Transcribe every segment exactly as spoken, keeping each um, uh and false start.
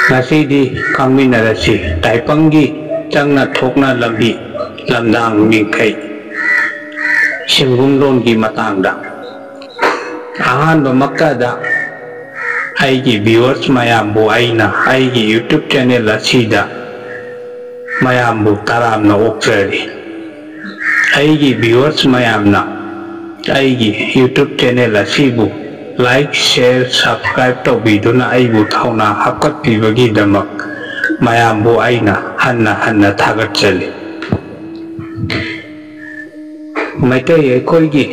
ꯉꯁꯤꯗꯤ ꯈꯪꯃꯤꯟꯅꯔꯁꯤ ꯇꯥꯏꯄꯪꯒꯤ ꯆꯪꯅ ꯊꯣꯛꯅ ꯂꯝꯕꯤ, ꯂꯝꯗꯥꯡ ꯃꯤꯡꯈꯩ, ꯁꯤꯡꯒꯨꯝꯂꯣꯟꯒꯤ ꯃꯇꯥꯡꯗ꯫ ꯑꯍꯥꯟꯕꯃꯛꯇꯗ ꯑꯩꯒꯤ viewers ꯃꯌꯥꯝꯕꯨ ꯑꯩꯅ ꯑꯩꯒꯤ YouTube channel ꯑꯁꯤꯗ ꯃꯌꯥꯝꯕꯨ ꯇꯔꯥꯝꯅ ꯑꯣꯛꯆꯔꯤ꯫ ꯑꯩꯒꯤ viewers ꯃꯌꯥꯝꯅ ꯑꯩꯒꯤ YouTube channel ꯑꯁꯤꯕꯨ like, share, subscribe ꯇꯧꯕꯤꯗꯨꯅ ꯑꯩꯕꯨ ꯊꯧꯅꯥ ꯍꯥꯞꯀꯠꯄꯤꯕꯒꯤꯗꯃꯛ ꯃꯌꯥꯝꯕꯨ ꯑꯩꯅ ꯍꯟꯅ ꯍꯟꯅ ꯊꯥꯒꯠꯆꯔꯤ꯫ ꯃꯩꯇꯩ ꯑꯩꯈꯣꯏꯒꯤ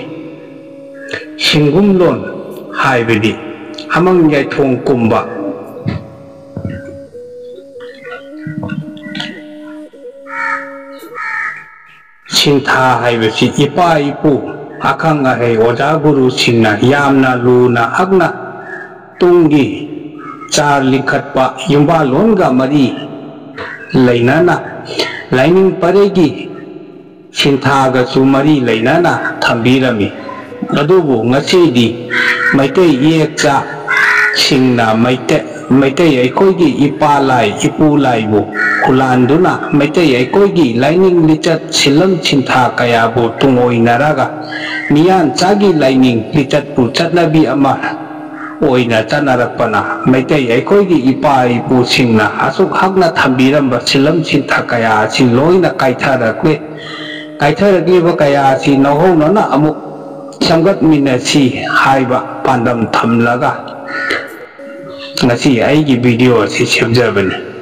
ꯁꯤꯡꯒꯨꯝꯂꯣꯟ ꯍꯥꯏꯕꯗꯤ ꯑꯃꯪ ꯌꯥꯏꯊꯣꯡ ꯀꯨꯝꯕ ꯁꯤꯟꯊꯥ ꯍꯥꯏꯕꯁꯤ ꯏꯄꯥ ꯏꯄꯨ, ꯑꯈꯪ ꯑꯍꯩ, ꯑꯣꯖꯥ ꯒꯨꯔꯨꯁꯤꯡꯅ ꯌꯥꯝꯅ ꯂꯨꯅ ꯍꯛꯅ ꯇꯨꯡꯒꯤ ꯆꯥꯔ ꯂꯤꯡꯈꯠꯄ ꯌꯨꯝꯕꯥꯜꯂꯣꯟꯒ ꯃꯔꯤ ꯂꯩꯅꯅ ꯂꯥꯏꯅꯤꯡ ꯄꯔꯩꯒꯤ ꯁꯤꯟꯊꯥꯒꯁꯨ ꯃꯔꯤ ꯂꯩꯅꯅ ꯊꯝꯕꯤꯔꯝꯃꯤ꯫ ꯑꯗꯨꯕꯨ ꯉꯁꯤꯗꯤ ꯃꯩꯇꯩ ꯏꯌꯦꯛꯆꯥꯁꯤꯡꯅ ꯃꯩꯇꯩ, ꯃꯩꯇꯩ ꯑꯩꯈꯣꯏꯒꯤ ꯏꯄꯥ ꯂꯥꯏ, ꯏꯄꯨ ꯂꯥꯏꯕꯨ ꯈꯨꯂꯥꯟꯗꯨꯅ ꯃꯩꯇꯩ ꯑꯩꯈꯣꯏꯒꯤ ꯂꯥꯏꯅꯤꯡ ꯂꯤꯆꯠ, ꯁꯤꯜꯂꯝ ꯁꯤꯟꯊꯥ ꯀꯌꯥꯕꯨ ꯇꯨꯡꯑꯣꯏꯅꯔꯒ ꯃꯤꯌꯥꯟꯆꯥꯒꯤ ꯂꯥꯏꯅꯤꯡ ꯂꯤꯆꯠꯄꯨ ꯆꯠꯅꯕꯤ ꯑꯃ ꯑꯣꯏꯅ ꯆꯠꯅꯔꯛꯄꯅ ꯃꯩꯇꯩ ꯑꯩꯈꯣꯏꯒꯤ ꯏꯄꯥ ꯏꯄꯨꯁꯤꯡꯅ ꯑꯁꯨꯛ ꯍꯛꯅ ꯊꯝꯕꯤꯔꯝꯕ ꯁꯤꯜꯂꯝ ꯁꯤꯟꯊꯥ ꯀꯌꯥ ꯑꯁꯤ ꯂꯣꯏꯅ ꯀꯥꯏꯊꯔꯛꯂꯦ꯫ ꯀꯥꯏꯊꯔꯛꯂꯤꯕ ꯀꯌꯥ ꯑꯁꯤ ꯅꯧꯍꯧꯅꯅ ꯑꯃꯨꯛ ꯁꯦꯝꯒꯠꯃꯤꯟꯅꯁꯤ ꯍꯥꯏꯕ ꯄꯥꯟꯗꯝ ꯊꯝꯂꯒ ꯉꯁꯤ ꯑꯩꯒꯤ video ꯑꯁꯤ ꯁꯦꯝꯖꯕꯅꯤ꯫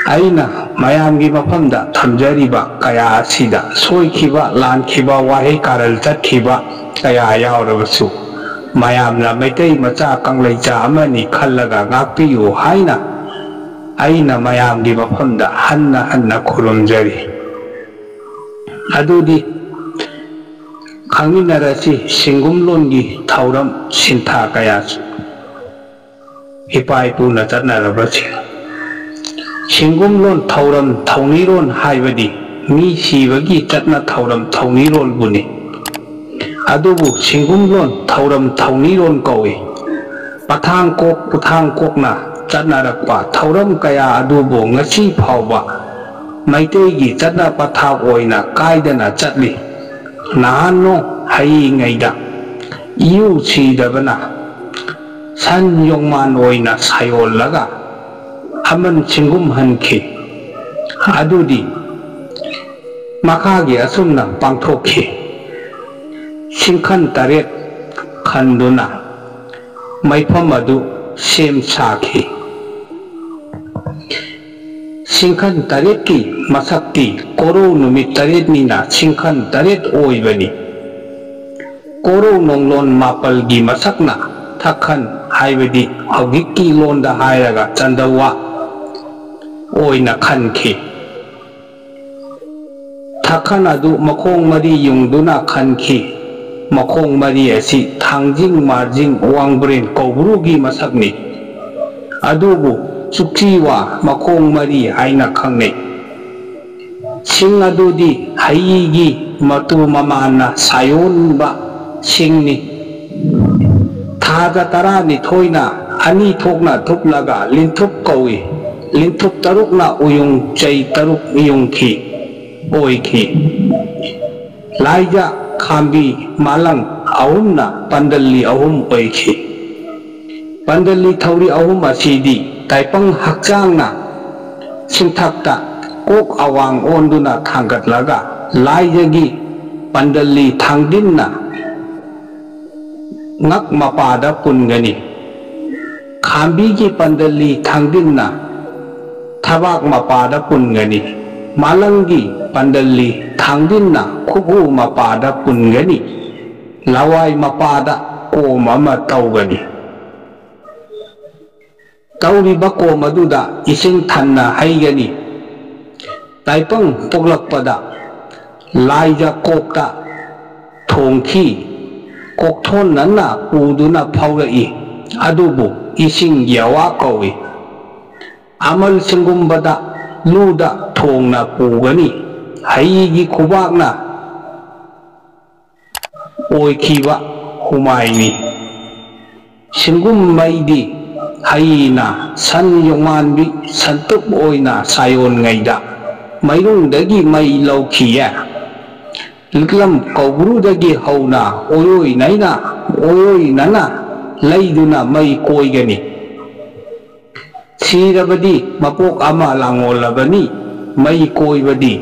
ꯑꯩꯅ ꯃꯌꯥꯝꯒꯤ ꯃꯐꯝꯗ ꯊꯝꯖꯔꯤꯕ ꯀꯌꯥ ꯑꯁꯤꯗ ꯁꯣꯏꯈꯤꯕ, ꯂꯥꯟꯈꯤꯕ, ꯋꯥꯍꯩ ꯀꯥꯔꯟ ꯆꯠꯈꯤꯕ ꯀꯌꯥ ꯌꯥꯎꯔꯕꯁꯨ, ꯃꯌꯥꯝꯅ ꯃꯩꯇꯩ ꯃꯆꯥ ꯀꯪꯂꯩꯆꯥ ꯑꯃꯅꯤ ꯈꯜꯂꯒ ꯉꯥꯛꯄꯤꯌꯨ ꯍꯥꯏꯅ ꯑꯩꯅ ꯃꯌꯥꯝꯒꯤ ꯃꯐꯝꯗ ꯍꯟꯅ ꯍꯟꯅ ꯈꯨꯔꯨꯝꯖꯔꯤ꯫ ꯑꯗꯨꯗꯤ ꯈꯪꯃꯤꯟꯅꯔꯁꯤ ꯁꯤꯡꯒꯨꯝꯂꯣꯟꯒꯤ ꯊꯧꯔꯝ ꯁꯤꯟꯊꯥ ꯀꯌꯥꯁꯨ꯫ ꯏꯄꯥ ꯏꯄꯨꯅ ꯆꯠꯅꯔꯕꯁꯤꯡ꯫ ꯁꯤꯡꯒꯨꯝꯂꯣꯟ ꯊꯧꯔꯝ ꯊꯧꯅꯤꯔꯣꯟ ꯍꯥꯏꯕꯗꯤ ꯃꯤ ꯁꯤꯕꯒꯤ ꯆꯠꯅ ꯊꯧꯔꯝ ꯊꯧꯅꯤꯔꯣꯜꯕꯨꯅꯤ꯫ ꯑꯗꯨꯕꯨ ꯁꯤꯡꯒꯨꯝꯂꯣꯟ ꯊꯧꯔꯝ ꯊꯧꯅꯤꯔꯣꯟ ꯀꯧꯏ꯫ ꯄꯊꯥꯡ ꯀꯣꯛ ꯄꯊꯥꯡ ꯀꯣꯛꯅ ꯆꯠꯅꯔꯛꯄ ꯊꯧꯔꯝ ꯀꯌꯥ ꯑꯗꯨꯕꯨ ꯉꯁꯤ ꯐꯥꯎꯕ ꯃꯩꯇꯩꯒꯤ ꯆꯠꯅ ꯄꯊꯥꯞ ꯑꯣꯏꯅ ꯀꯥꯏꯗꯅ ꯆꯠꯂꯤ꯫ ꯅꯍꯥꯟꯅꯣ ꯍꯩꯉꯩꯗ ꯏꯌꯨ ꯁꯤꯗꯕꯅ ꯁꯟ ꯌꯣꯡꯃꯥꯟ ꯑꯣꯏꯅ ꯁꯥꯌꯣꯜꯂꯒ ꯑꯃꯟ ꯁꯤꯡꯒꯨꯝꯍꯟꯈꯤ꯫ ꯑꯗꯨꯗꯤ ꯃꯈꯥꯒꯤ ꯑꯁꯨꯝꯅ ꯄꯥꯡꯊꯣꯛꯈꯤ꯫ ꯁꯤꯡꯈꯟ ꯇꯔꯦꯠ ꯈꯟꯗꯨꯅ ꯃꯩꯐꯝ ꯑꯗꯨ ꯁꯦꯝ ꯁꯥꯈꯤ꯫ ꯁꯤꯡꯈꯟ ꯇꯔꯦꯠꯀꯤ ꯃꯁꯛꯇꯤ ꯀꯣꯔꯧ ꯅꯨꯃꯤꯠ ꯇꯔꯦꯠꯅꯤꯅ ꯁꯤꯡꯈꯟ ꯇꯔꯦꯠ ꯑꯣꯏꯕꯅꯤ꯫ ꯀꯣꯔꯧ ꯅꯣꯡꯂꯣꯟ ꯃꯥꯄꯜꯒꯤ ꯃꯁꯛꯅ ꯊꯛꯈꯟ ꯍꯥꯏꯕꯗꯤ ꯍꯧꯖꯤꯛꯀꯤ ꯂꯣꯟꯗ ꯍꯥꯏꯔꯒ ꯆꯟꯗꯧꯋꯥ ꯑꯣꯏꯅ ꯈꯟꯈꯤ꯫ ꯊꯛꯈꯟ ꯑꯗꯨ ꯃꯈꯣꯡ ꯃꯔꯤ ꯌꯨꯡꯗꯨꯅ ꯈꯟꯈꯤ꯫ ꯃꯈꯣꯡ ꯃꯔꯤ ꯑꯁꯤ ꯊꯥꯡꯖꯤꯡ, ꯃꯥꯔꯖꯤꯡ, ꯋꯥꯡꯕ꯭ꯔꯦꯟ ꯀꯧꯕ꯭ꯔꯨꯒꯤ ꯃꯁꯛꯅꯤ꯫ ꯑꯗꯨꯕꯨ ꯆꯨꯛꯆꯤꯋꯥ ꯃꯈꯣꯡ ꯃꯔꯤ ꯍꯥꯏꯅ ꯈꯪꯅꯩ꯫ ꯁꯤꯡ ꯑꯗꯨꯗꯤ ꯍꯩꯒꯤ ꯃꯇꯨ ꯃꯃꯥꯟꯅ ꯁꯥꯌꯣꯟꯕ ꯁꯤꯡꯅꯤ꯫ ꯊꯥꯗ ꯇꯔꯥꯅꯤꯊꯣꯏꯅ ꯑꯅꯤ ꯊꯣꯛꯅ ꯊꯨꯞꯂꯒ ꯂꯤꯟꯊꯨꯞ ꯀꯧꯏ꯫ ꯂꯤꯟꯊꯨꯞ ꯇꯔꯨꯛꯅ ꯎꯌꯨꯡ ꯆꯩ ꯇꯔꯨꯛ ꯌꯨꯡꯈꯤ, ꯑꯣꯏꯈꯤ꯫ ꯂꯥꯏꯖ, ꯈꯥꯝꯕꯤ, ꯃꯥꯂꯪ ꯑꯍꯨꯝꯅ ꯄꯥꯟꯗꯜꯂꯤ ꯑꯍꯨꯝ ꯑꯣꯏꯈꯤ꯫ ꯄꯥꯟꯗꯜꯂꯤ ꯊꯧꯔꯤ ꯑꯍꯨꯝ ꯑꯁꯤꯗꯤ ꯇꯥꯏꯄꯪ ꯍꯛꯆꯥꯡꯅ ꯁꯤꯡꯊꯛꯇ ꯀꯣꯛ ꯑꯋꯥꯡ ꯑꯣꯟꯗꯨꯅ ꯊꯥꯡꯒꯠꯂꯒ ꯂꯥꯏꯖꯒꯤ ꯄꯥꯟꯗꯜꯂꯤ ꯊꯥꯡꯗꯤꯟꯅ ꯉꯛ ꯃꯄꯥꯗ ꯄꯨꯟꯒꯅꯤ꯫ ꯈꯥꯝꯕꯤꯒꯤ ꯄꯥꯟꯗꯜꯂꯤ ꯊꯥꯡꯗꯤꯟꯅ ꯊꯕꯥꯛ ꯃꯄꯥꯗ ꯄꯨꯟꯒꯅꯤ꯫ ꯃꯥꯂꯪꯒꯤ ꯄꯥꯟꯗꯜꯂꯤ ꯊꯥꯡꯗꯤꯟꯅ ꯈꯨꯎ ꯃꯄꯥꯗ ꯄꯨꯟꯒꯅꯤ꯫ ꯂꯋꯥꯏ ꯃꯄꯥꯗ ꯀꯣꯝ ꯑꯃ ꯇꯧꯒꯅꯤ꯫ ꯇꯧꯔꯤꯕ ꯀꯣꯝ ꯑꯗꯨꯗ ꯏꯁꯤꯡ ꯊꯟꯅ ꯍꯩꯒꯅꯤ꯫ ꯇꯥꯏꯄꯪ ꯄꯣꯛꯂꯛꯄꯗ ꯂꯥꯏꯖ ꯀꯣꯛꯇ ꯊꯣꯡꯈꯤ꯫ ꯀꯣꯛꯊꯣꯟꯅꯅ ꯄꯨꯗꯨꯅ ꯐꯥꯎꯔꯛꯏ꯫ ꯑꯗꯨꯕꯨ ꯏꯁꯤꯡ ꯌꯥꯋꯥ ꯀꯧꯏ꯫ ꯑꯃꯜ ꯁꯤꯡꯒꯨꯝꯕꯗ ꯂꯨꯗ ꯊꯣꯡꯅ ꯄꯨꯒꯅꯤ꯫ ꯍꯩꯒꯤ ꯈꯨꯕꯥꯛꯅ ꯑꯣꯏꯈꯤꯕ ꯍꯨꯃꯥꯏꯅꯤ꯫ ꯁꯤꯡꯒꯨꯝ ꯃꯩꯗꯤ ꯍꯩꯅ ꯁꯟ ꯌꯣꯡꯉꯥꯟꯕꯤ ꯁꯟꯇꯨꯞ ꯑꯣꯏꯅ ꯁꯥꯌꯣꯟꯉꯩꯗ ꯃꯩꯔꯨꯡꯗꯒꯤ ꯃꯩ ꯂꯧꯈꯤꯌꯦ꯫ ꯂꯤꯛꯂꯝ ꯀꯧꯕ꯭ꯔꯨꯗꯒꯤ ꯍꯧꯅ ꯑꯣꯏꯔꯣꯏꯅꯩꯅ ꯑꯣꯏꯔꯣꯏꯅꯅ ꯂꯩꯗꯨꯅ ꯃꯩ ꯀꯣꯏꯒꯅꯤ꯫ ꯁꯤꯔꯕꯗꯤ ꯃꯄꯣꯛ ꯑꯃ ꯂꯥꯡꯉꯣꯜꯂꯕꯅꯤ꯫ ꯃꯩ ꯀꯣꯏꯕꯗꯤ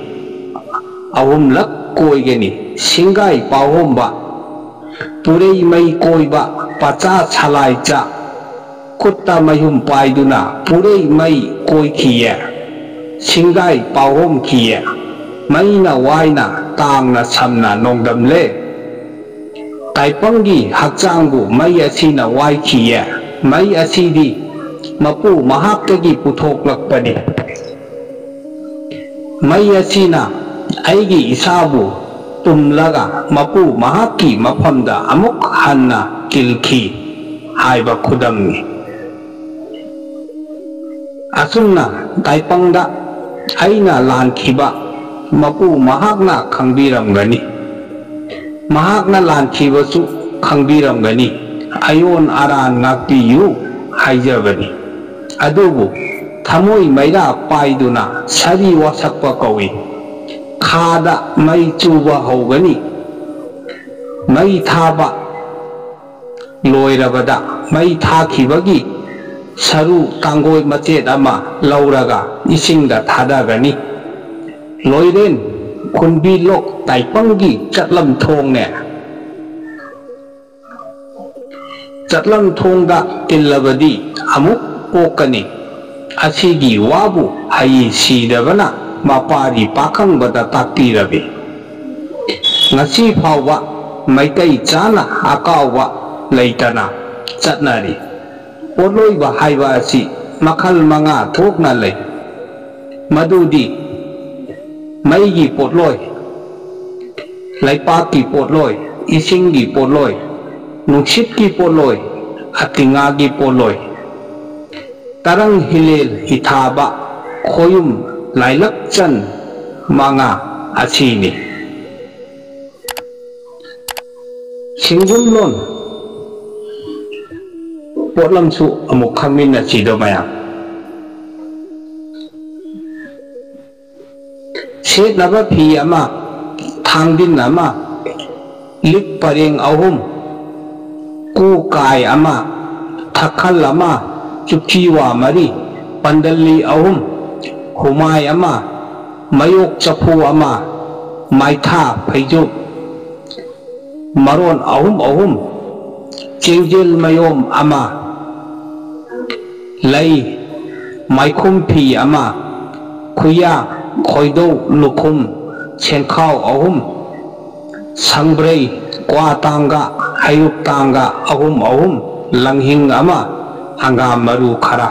ꯑꯍꯨꯝꯂꯛ ꯀꯣꯏꯒꯅꯤ꯫ ꯁꯤꯡꯒꯥꯏ ꯄꯥꯎꯍꯣꯝꯕ, ꯄꯨꯔꯩ ꯃꯩ ꯀꯣꯏꯕ, ꯄꯆꯥ ꯁꯂꯥꯏꯆꯥ, ꯈꯨꯠꯇ ꯃꯩꯍꯨꯝ ꯄꯥꯏꯗꯨꯅ ꯄꯨꯔꯩ ꯃꯩ ꯀꯣꯏꯈꯤꯌꯦ꯫ ꯁꯤꯡꯒꯥꯏ ꯄꯥꯎꯍꯣꯝꯈꯤꯌꯦ꯫ ꯃꯩꯅ ꯋꯥꯏꯅ ꯇꯥꯡꯅ ꯁꯝꯅ ꯅꯣꯡꯗꯝꯂꯦ꯫ ꯇꯥꯏꯄꯪꯒꯤ ꯍꯛꯆꯥꯡꯕꯨ ꯃꯩ ꯑꯁꯤꯅ ꯋꯥꯏꯈꯤꯌꯦ꯫ ꯃꯩ ꯑꯁꯤꯗꯤ ꯃꯄꯨ ꯃꯍꯥꯛꯇꯒꯤ ꯄꯨꯊꯣꯛꯂꯛꯄꯅꯤ꯫ ꯃꯩ ꯑꯁꯤꯅ ꯑꯩꯒꯤ ꯏꯁꯥꯕꯨ ꯄꯨꯝꯂꯒ ꯃꯄꯨ ꯃꯍꯥꯛꯀꯤ ꯃꯐꯝꯗ ꯑꯃꯨꯛ ꯍꯟꯅ ꯀꯤꯜꯈꯤ ꯍꯥꯏꯕ ꯈꯨꯗꯝꯅꯤ꯫ ꯑꯁꯨꯝꯅ ꯇꯥꯏꯄꯪꯗ ꯑꯩꯅ ꯂꯥꯟꯈꯤꯕ ꯃꯄꯨ ꯃꯍꯥꯛꯅ ꯈꯪꯕꯤꯔꯝꯒꯅꯤ꯫ ꯃꯍꯥꯛꯅ ꯂꯥꯟꯈꯤꯕꯁꯨ ꯈꯪꯕꯤꯔꯝꯒꯅꯤ꯫ ꯑꯌꯣꯟ ꯑꯔꯥꯟ ꯉꯥꯛꯄꯤꯌꯨ ꯍꯥꯏꯖꯕꯅꯤ꯫ ꯑꯗꯨꯕꯨ ꯊꯃꯣꯏ ꯃꯩꯔꯥ ꯄꯥꯏꯗꯨꯅ ꯁꯥꯔꯤ ꯋꯥꯁꯛꯄ ꯀꯧꯏ꯫ ꯈꯥꯗ ꯃꯩ ꯆꯨꯕ ꯍꯧꯒꯅꯤ꯫ ꯃꯩ ꯊꯥꯕ ꯂꯣꯏꯔꯕꯗ ꯃꯩ ꯊꯥꯈꯤꯕꯒꯤ ꯁꯔꯨ ꯇꯥꯡꯒꯣꯏ ꯃꯆꯦꯠ ꯑꯃ ꯂꯧꯔꯒ ꯏꯁꯤꯡꯗ ꯊꯥꯗꯒꯅꯤ꯫ ꯂꯣꯏꯔꯦꯟ ꯈꯨꯟꯕꯤ ꯂꯣꯛ ꯇꯥꯏꯄꯪꯒꯤ ꯆꯠꯂꯝ ꯊꯣꯡꯅꯦ꯫ ꯆꯠꯂꯝ ꯊꯣꯡꯗ ꯇꯤꯜꯂꯕꯗꯤ ꯑꯃꯨꯛ ꯄꯣꯛꯀꯅꯤ꯫ ꯑꯁꯤꯒꯤ ꯋꯥꯕꯨ ꯍꯩ ꯁꯤꯗꯕꯅ ꯃꯄꯥꯔꯤ ꯄꯥꯈꯪꯕꯗ ꯇꯥꯛꯄꯤꯔꯕꯤ꯫ ꯉꯁꯤ ꯐꯥꯎꯕ ꯃꯩꯇꯩ ꯆꯥꯅ ꯑꯀꯥꯎꯕ ꯂꯩꯇꯅ ꯆꯠꯅꯔꯤ꯫ ꯄꯣꯠꯂꯣꯏꯕ ꯍꯥꯏꯕ ꯑꯁꯤ ꯃꯈꯜ ꯃꯉꯥ ꯊꯣꯛꯅ ꯂꯩ꯫ ꯃꯗꯨꯗꯤ ꯃꯩꯒꯤ ꯄꯣꯠꯂꯣꯏ, ꯂꯩꯄꯥꯛꯀꯤ ꯄꯣꯠꯂꯣꯏ, ꯏꯁꯤꯡꯒꯤ ꯄꯣꯠꯂꯣꯏ, ꯅꯨꯡꯁꯤꯠꯀꯤ ꯄꯣꯠꯂꯣꯏ, ꯑꯇꯤꯉꯥꯒꯤ ꯄꯣꯠꯂꯣꯏ, ꯇꯔꯪ ꯍꯤꯂꯦꯜ ꯍꯤꯊꯥꯕ, ꯈꯣꯌꯨꯝ ꯂꯥꯏꯂꯛꯆꯟ ꯃꯉꯥ ꯑꯁꯤꯅꯤ꯫ ꯁꯤꯡꯒꯨꯝꯂꯣꯟ ꯄꯣꯠꯂꯝꯁꯨ ꯑꯃꯨꯛ ꯈꯪꯃꯤꯟꯅꯁꯤꯗꯣ ꯃꯌꯥꯝ꯫ ꯁꯦꯠꯅꯕ ꯐꯤ ꯑꯃ, ꯊꯥꯡꯗꯤꯟ ꯑꯃ, ꯂꯤꯛ ꯄꯔꯦꯡ ꯑꯍꯨꯝ, ꯀꯨ ꯀꯥꯏ ꯑꯃ, ꯊꯛꯈꯜ ꯑꯃ, ꯆꯨꯛꯆꯤꯋꯥ ꯃꯔꯤ, ꯄꯟꯗꯜꯂꯤ ꯑꯍꯨꯝ, ꯍꯨꯃꯥꯏ ꯑꯃ, ꯃꯌꯣꯛ ꯆꯐꯨ ꯑꯃ, ꯃꯥꯏꯊꯥ ꯐꯩꯖꯨꯞ, ꯃꯔꯣꯟ ꯑꯍꯨꯝ ꯑꯍꯨꯝ, ꯆꯦꯡꯖꯦꯜ ꯃꯌꯣꯝ ꯑꯃ, ꯂꯩ, ꯃꯥꯏꯈꯨꯝ ꯐꯤ ꯑꯃ, ꯈꯨꯌꯥ, ꯈꯣꯏꯗꯧ, ꯂꯨꯈꯨꯝ, ꯁꯦꯟꯈꯥꯎ ꯑꯍꯨꯝ, ꯁꯪꯕ꯭ꯔꯩ, ꯀ꯭ꯋꯥ ꯇꯥꯡꯒ, ꯍꯩꯔꯨꯛ ꯇꯥꯡꯒ ꯑꯍꯨꯝ ꯑꯍꯨꯝ, ꯂꯪꯍꯤꯡ ꯑꯃ, ꯍꯪꯒꯥꯝ ꯃꯔꯨ ꯈꯔ꯫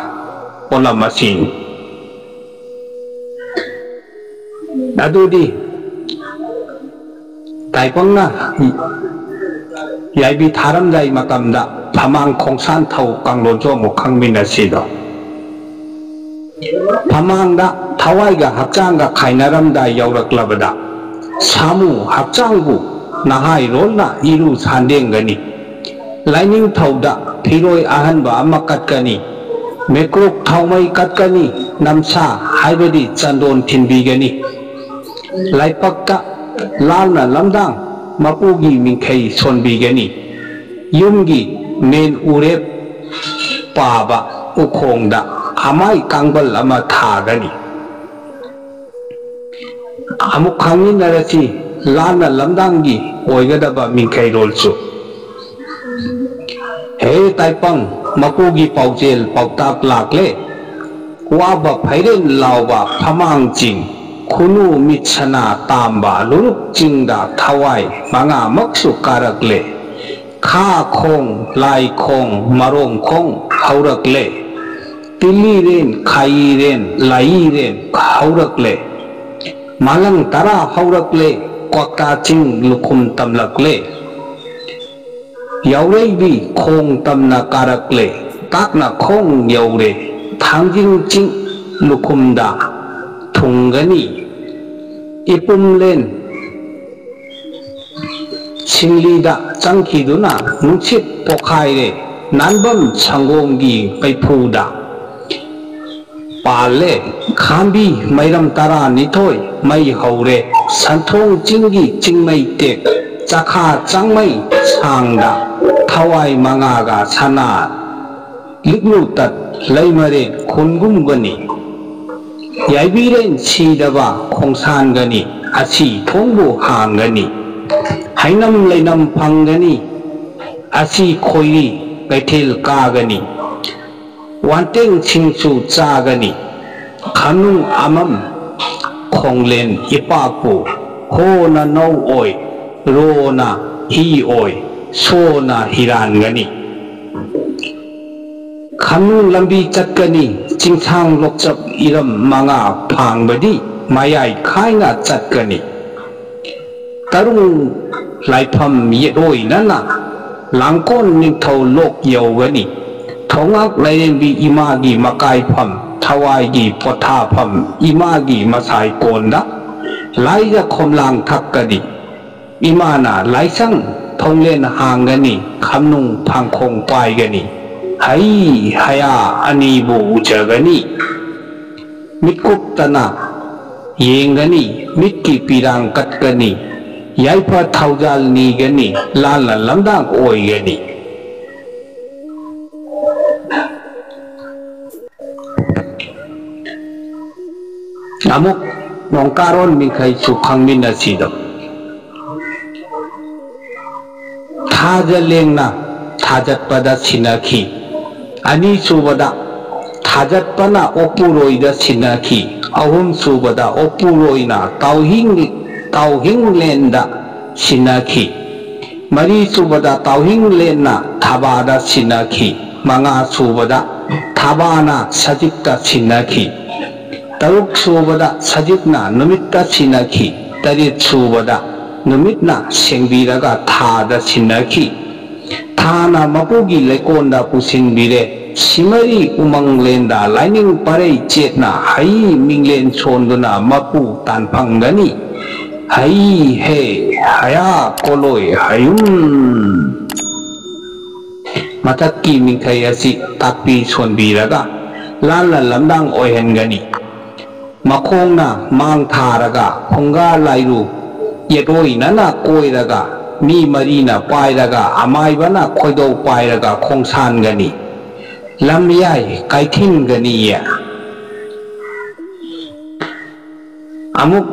ꯄꯣꯠꯂꯝ ꯑꯁꯤꯅꯤ꯫ ꯑꯗꯨꯗꯤ ꯇꯥꯏꯕꯪꯅ ꯌꯥꯏꯕꯤ ꯊꯥꯔꯝꯗꯥꯏ ꯃꯇꯝꯗ ꯐꯃꯥꯡ ꯈꯣꯡꯁꯥꯟ ꯊꯧ ꯀꯥꯡꯂꯣꯟꯁꯨ ꯑꯃꯨꯛ ꯈꯪꯃꯤꯟꯅꯁꯤꯗꯣ꯫ ꯐꯃꯥꯡꯗ ꯊꯋꯥꯏꯒ ꯍꯛꯆꯥꯡꯒ ꯈꯥꯏꯅꯔꯝꯗꯥꯏ ꯌꯧꯔꯛꯂꯕꯗ, ꯁꯥꯃꯨ ꯍꯛꯆꯥꯡꯕꯨ ꯅꯍꯥꯏꯔꯣꯜꯅ ꯏꯔꯨ ꯁꯥꯟꯗꯦꯡꯒꯅꯤ꯫ ꯂꯥꯏꯅꯤꯡꯊꯧꯗ ꯐꯤꯔꯣꯏ ꯑꯍꯟꯕ ꯑꯃ ꯀꯠꯀꯅꯤ꯫ ꯃꯩꯀ꯭ꯔꯨꯛ ꯊꯥꯎꯃꯩ ꯀꯠꯀꯅꯤ꯫ ꯅꯝꯁꯥ ꯍꯥꯏꯕꯗꯤ ꯆꯟꯗꯣꯟ ꯊꯤꯟꯕꯤꯒꯅꯤ꯫ ꯂꯥꯏꯄꯛꯇ ꯂꯥꯜꯅ ꯂꯝꯗꯥꯡ ꯃꯄꯨꯒꯤ ꯃꯤꯡꯈꯩ ꯁꯣꯟꯕꯤꯒꯅꯤ꯫ ꯌꯨꯝꯒꯤ ꯃꯦꯟ ꯎꯔꯦꯞ ꯄꯥꯕ ꯎꯈꯣꯡꯗ ꯑꯃꯥꯏ ꯀꯥꯡꯕꯜ ꯑꯃ ꯊꯥꯒꯅꯤ꯫ ꯑꯃꯨꯛ ꯈꯪꯃꯤꯟꯅꯔꯁꯤ ꯂꯥꯟꯅ ꯂꯝꯗꯥꯡꯒꯤ ꯑꯣꯏꯒꯗꯕ ꯃꯤꯡꯈꯩꯔꯣꯜꯁꯨ꯫ ꯍꯦ ꯇꯥꯏꯄꯪ, ꯃꯄꯨꯒꯤ ꯄꯥꯎꯖꯦꯜ ꯄꯥꯎꯇꯥꯛ ꯂꯥꯛꯂꯦ꯫ ꯋꯥꯕ ꯐꯩꯔꯦꯟ ꯂꯥꯎꯕ ꯐꯃꯥꯡ ꯆꯤꯡ, ꯈꯨꯅꯨ ꯃꯤꯠ ꯁꯅꯥ ꯇꯥꯝꯕ ꯂꯨꯔꯨꯛ ꯆꯤꯡꯗ ꯊꯋꯥꯏ ꯃꯉꯥꯃꯛꯁꯨ ꯀꯥꯔꯛꯂꯦ꯫ ꯈꯥ ꯈꯣꯡ, ꯂꯥꯏ ꯈꯣꯡ, ꯃꯔꯣꯡ ꯈꯣꯡ ꯍꯧꯔꯛꯂꯦ꯫ ꯇꯤꯜꯂꯤꯔꯦꯟ, ꯈꯥꯏꯔꯦꯟ, ꯂꯥꯏꯔꯦꯟ ꯍꯧꯔꯛꯂꯦ꯫ ꯃꯥꯂꯪ ꯇꯔꯥ ꯍꯧꯔꯛꯂꯦ, ꯀ꯭ꯋꯥꯛꯇꯥ ꯆꯤꯡ ꯂꯨꯈꯨꯝ ꯇꯝꯂꯛꯂꯦ꯫ ꯌꯥꯎꯔꯩꯕꯤ ꯈꯣꯡ ꯇꯝꯅ ꯀꯥꯔꯛꯂꯦ, ꯇꯥꯛꯅ ꯈꯣꯡ ꯌꯧꯔꯦ, ꯊꯥꯡꯖꯤꯡ ꯆꯤꯡ ꯂꯨꯈꯨꯝꯗ ꯊꯨꯡꯒꯅꯤ꯫ ꯏꯄꯨꯝꯂꯦꯟ ꯁꯤꯡꯂꯤꯗ ꯆꯪꯈꯤꯗꯨꯅ ꯅꯨꯡꯁꯤꯠ ꯄꯣꯈꯥꯏꯔꯦ꯫ ꯅꯥꯟꯕꯝ ꯁꯪꯒꯣꯝꯒꯤ ꯃꯩꯐꯨꯗ ꯄꯥꯜꯂꯦ꯫ ꯈꯥꯝꯕꯤ ꯃꯩꯔꯝ ꯇꯔꯥꯅꯤꯊꯣꯏ ꯃꯩ ꯍꯧꯔꯦ꯫ ꯁꯟꯊꯣꯡ ꯆꯤꯡꯒꯤ ꯆꯤꯡꯃꯩ ꯇꯦꯛ ꯆꯈꯥ ꯆꯥꯡꯃꯩ ꯁꯥꯡꯗ ꯊꯋꯥꯏ ꯃꯉꯥꯒ ꯁꯅꯥ ꯂꯤꯛꯂꯨ ꯇꯠ ꯂꯩꯃꯔꯦꯟ ꯈꯨꯟꯒꯨꯝꯒꯅꯤ꯫ ꯌꯥꯏꯕꯤꯔꯦꯟ ꯁꯤꯗꯕ ꯈꯣꯡꯁꯥꯟꯒꯅꯤ꯫ ꯑꯁꯤ ꯊꯣꯡꯕꯨ ꯍꯥꯡꯒꯅꯤ꯫ ꯍꯩꯅꯝ ꯂꯩꯅꯝ ꯐꯪꯒꯅꯤ꯫ ꯑꯁꯤ ꯈꯣꯏꯔꯤ ꯀꯩꯊꯦꯜ ꯀꯥꯒꯅꯤ꯫ ꯋꯥꯟꯇꯦꯡꯁꯤꯡꯁꯨ ꯆꯥꯒꯅꯤ꯫ ꯈꯥꯅꯨꯡ ꯑꯃꯝ ꯈꯣꯡꯂꯦꯟ ꯏꯄꯥꯛꯄꯨ ꯍꯣꯅ ꯅꯧ ꯑꯣꯏ, ꯔꯣꯅ ꯍꯤ ꯑꯣꯏ, ꯁꯣꯅ ꯍꯤꯔꯥꯟꯒꯅꯤ꯫ ꯈꯥꯅꯨꯡ ꯂꯝꯕꯤ ꯆꯠꯀꯅꯤ꯫ ꯆꯤꯡꯁꯥꯡ ꯂꯣꯛꯆꯞ ꯏꯔꯝ ꯃꯉꯥ ꯐꯥꯡꯕꯗꯤ ꯃꯌꯥꯏ ꯈꯥꯏꯅ ꯆꯠꯀꯅꯤ꯫ ꯇꯔꯨꯡ ꯂꯥꯏꯐꯝ ꯌꯦꯠꯑꯣꯏꯅꯅ ꯂꯥꯡꯀꯣꯟ ꯅꯤꯡꯊꯧ ꯂꯣꯛ ꯌꯧꯒꯅꯤ꯫ ꯊꯣꯉꯥꯛ ꯂꯥꯏꯔꯦꯝꯕꯤ ꯏꯃꯥꯒꯤ ꯃꯀꯥꯏꯐꯝ ꯊꯋꯥꯏꯒꯤ ꯄꯣꯊꯥꯐꯝ ꯏꯃꯥꯒꯤ ꯃꯁꯥꯏ ꯀꯣꯟꯗ ꯂꯥꯏꯗ ꯈꯣꯝꯂꯥꯡ ꯊꯛꯀꯅꯤ꯫ ꯏꯃꯥꯅ ꯂꯥꯏꯁꯪ ꯊꯣꯡꯂꯦꯟ ꯍꯥꯡꯒꯅꯤ꯫ ꯈꯝꯅꯨꯡ ꯐꯥꯡꯈꯣꯡ ꯄꯥꯏꯒꯅꯤ꯫ ꯍꯩ ꯍꯌꯥ ꯑꯅꯤꯕꯨ ꯎꯖꯒꯅꯤ꯫ ꯃꯤꯠꯀꯨꯞꯇꯅ ꯌꯦꯡꯒꯅꯤ꯫ ꯃꯤꯠꯀꯤ ꯄꯤꯔꯥꯡ ꯀꯠꯀꯅꯤ꯫ ꯌꯥꯏꯐ ꯊꯧꯖꯥꯜ ꯅꯤꯒꯅꯤ꯫ ꯂꯥꯟꯅ ꯂꯝꯗꯥꯡ ꯑꯣꯏꯒꯅꯤ꯫ ꯑꯃꯨꯛ ꯅꯣꯡꯀꯥꯔꯣꯟ ꯃꯤꯈꯩꯁꯨ ꯈꯪꯃꯤꯟꯅꯁꯤꯗꯣ꯫ ꯊꯥꯖ ꯂꯦꯡꯅ ꯊꯥꯖꯠꯄꯗ ꯁꯤꯟꯅꯈꯤ꯫ ꯑꯅꯤꯁꯨꯕꯗ ꯊꯥꯖꯠꯄꯅ ꯑꯣꯛꯄꯨꯔꯣꯏꯗ ꯁꯤꯟꯅꯈꯤ꯫ ꯑꯍꯨꯝꯁꯨꯕꯗ ꯑꯣꯛꯄꯨꯔꯣꯏꯅ ꯇꯥꯎꯍꯤꯡ, ꯇꯥꯎꯍꯤꯡꯂꯦꯟꯗ ꯁꯤꯟꯅꯈꯤ꯫ ꯃꯔꯤꯁꯨꯕꯗ ꯇꯥꯎꯍꯤꯡꯂꯦꯟꯅ ꯊꯥꯕꯥꯗ ꯁꯤꯟꯅꯈꯤ꯫ ꯃꯉꯥꯁꯨꯕꯗ ꯊꯥꯕꯥꯅ ꯁꯖꯤꯛꯇ ꯁꯤꯟꯅꯈꯤ꯫ ꯇꯔꯨꯛꯁꯨꯕꯗ ꯁꯖꯤꯛꯅ ꯅꯨꯃꯤꯠꯇ ꯁꯤꯟꯅꯈꯤ꯫ ꯇꯔꯦꯠꯁꯨꯕꯗ ꯅꯨꯃꯤꯠꯅ ꯁꯦꯡꯕꯤꯔꯒ ꯊꯥꯗ ꯁꯤꯟꯅꯈꯤ꯫ ꯊꯥꯅ ꯃꯄꯨꯒꯤ ꯂꯩꯀꯣꯟꯗ ꯄꯨꯁꯤꯟꯕꯤꯔꯦ꯫ ꯁꯤꯃꯔꯤ ꯎꯃꯪꯂꯦꯟꯗ ꯂꯥꯏꯅꯤꯡ ꯄꯔꯩ ꯆꯦꯠꯅ ꯍꯩ ꯃꯤꯡꯂꯦꯟ ꯁꯣꯟꯗꯨꯅ ꯃꯄꯨ ꯇꯥꯟꯐꯝꯒꯅꯤ꯫ ꯍꯩ ꯍꯦ ꯍꯌꯥ ꯀꯣꯂꯣꯏ ꯍꯌꯨꯝ꯫ ꯃꯊꯛꯀꯤ ꯃꯤꯡꯈꯩ ꯑꯁꯤ ꯇꯥꯛꯄꯤ ꯁꯣꯟꯕꯤꯔꯒ ꯂꯥꯟꯅ ꯂꯝꯗꯥꯡ ꯑꯣꯏꯍꯟꯒꯅꯤ꯫ ꯃꯈꯣꯡꯅ ꯃꯥꯡ ꯊꯥꯔꯒ ꯐꯨꯡꯒꯥ ꯂꯥꯏꯔꯨ ꯌꯦꯠꯑꯣꯏꯅꯅ ꯀꯣꯏꯔꯒ ꯃꯤ ꯃꯔꯤꯅ ꯄꯥꯏꯔꯒ ꯑꯃꯥꯏꯕꯅ ꯈꯣꯏꯗꯧ ꯄꯥꯏꯔꯒ ꯈꯣꯡꯁꯥꯟꯒꯅꯤ꯫ ꯂꯝꯌꯥꯏ ꯀꯥꯏꯊꯤꯟꯒꯅꯤꯌꯦ꯫ ꯑꯃꯨꯛ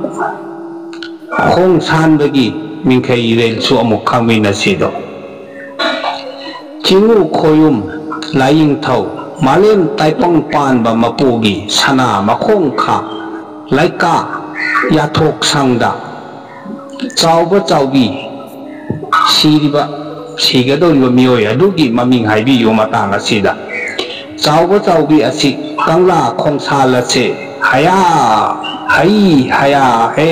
ꯈꯣꯡ ꯁꯥꯟꯕꯒꯤ ꯃꯤꯡꯈꯩ ꯏꯔꯦꯜꯁꯨ ꯑꯃꯨꯛ ꯈꯪꯃꯤꯟꯅꯁꯤꯗꯣ꯫ ꯆꯤꯡꯉꯨ ꯈꯣꯌꯨꯝ ꯂꯥꯏꯌꯦꯡꯊꯧ ꯃꯥꯂꯦꯝ ꯇꯥꯏꯄꯪ ꯄꯥꯟꯕ ꯃꯄꯨꯒꯤ ꯁꯅꯥ ꯃꯈꯣꯡ ꯈꯥ ꯂꯩꯀꯥ ꯌꯥꯊꯣꯛ ꯁꯪꯗ ꯆꯥꯎꯕ ꯆꯥꯎꯕꯤ ꯁꯤꯔꯤꯕ, ꯁꯤꯒꯗꯧꯔꯤꯕ ꯃꯤꯑꯣꯏ ꯑꯗꯨꯒꯤ ꯃꯃꯤꯡ ꯍꯥꯏꯕꯤꯌꯨ ꯃꯇꯥꯡ ꯑꯁꯤꯗ꯫ ꯆꯥꯎꯕ ꯆꯥꯎꯕꯤ ꯑꯁꯤ ꯀꯪꯂꯥ ꯈꯣꯡꯁꯥꯜ ꯑꯁꯦ ꯍꯌꯥ, ꯍꯩ, ꯍꯌꯥ, ꯍꯦ꯫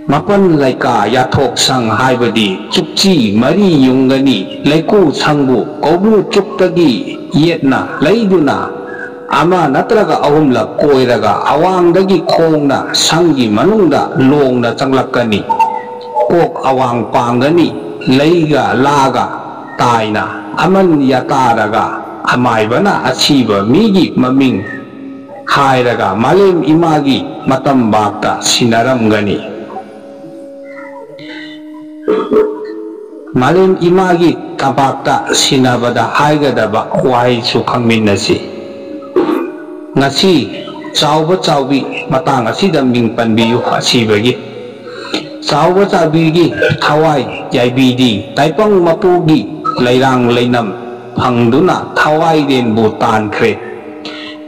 ꯃꯄꯟ ꯂꯩꯀꯥ ꯌꯥꯊꯣꯛ ꯁꯪ ꯍꯥꯏꯕꯗꯤ ꯆꯨꯛꯆꯤ ꯃꯔꯤ ꯌꯨꯡꯒꯅꯤ꯫ ꯂꯩꯀꯨ ꯁꯪꯕꯨ ꯀꯧꯕ꯭ꯔꯨ ꯆꯨꯛꯇꯒꯤ ꯌꯦꯠꯅ ꯂꯩꯗꯨꯅ ꯑꯃ ꯅꯠꯇ꯭ꯔꯒ ꯑꯍꯨꯝꯂꯛ ꯀꯣꯏꯔꯒ ꯑꯋꯥꯡꯗꯒꯤ ꯈꯣꯡꯅ ꯁꯪꯒꯤ ꯃꯅꯨꯡꯗ ꯂꯣꯡꯅ ꯆꯪꯂꯛꯀꯅꯤ꯫ ꯀꯣꯛ ꯑꯋꯥꯡ ꯄꯥꯡꯒꯅꯤ꯫ ꯂꯩꯒ ꯂꯥꯒ ꯇꯥꯏꯅ ꯑꯃꯟ ꯌꯥꯇꯥꯔꯒ ꯑꯃꯥꯏꯕꯅ ꯑꯁꯤꯕ ꯃꯤꯒꯤ ꯃꯃꯤꯡ ꯍꯥꯏꯔꯒ ꯃꯥꯂꯦꯝ ꯏꯃꯥꯒꯤ ꯃꯇꯝꯕꯥꯛꯇ ꯁꯤꯟꯅꯔꯝꯒꯅꯤ꯫ ꯃꯥꯂꯦꯝ ꯏꯃꯥꯒꯤ ꯇꯝꯄꯥꯛꯇ ꯁꯤꯟꯅꯕꯗ ꯍꯥꯏꯒꯗꯕ ꯋꯥꯍꯩꯁꯨ ꯈꯪꯃꯤꯟꯅꯁꯤ꯫ ꯉꯁꯤ ꯆꯥꯎꯕ ꯆꯥꯎꯕꯤ ꯃꯇꯥꯡ ꯑꯁꯤꯗ ꯃꯤꯡ ꯄꯟꯕꯤꯌꯨ ꯑꯁꯤꯕꯒꯤ꯫ ꯆꯥꯎꯕ ꯆꯥꯎꯕꯤꯒꯤ ꯊꯋꯥꯏ ꯌꯥꯏꯕꯤꯗꯤ ꯇꯥꯏꯄꯪ ꯃꯄꯨꯒꯤ ꯂꯩꯔꯥꯡ ꯂꯩꯅꯝ ꯐꯪꯗꯨꯅ ꯊꯋꯥꯏꯔꯦꯟꯕꯨ ꯇꯥꯟꯈ꯭ꯔꯦ꯫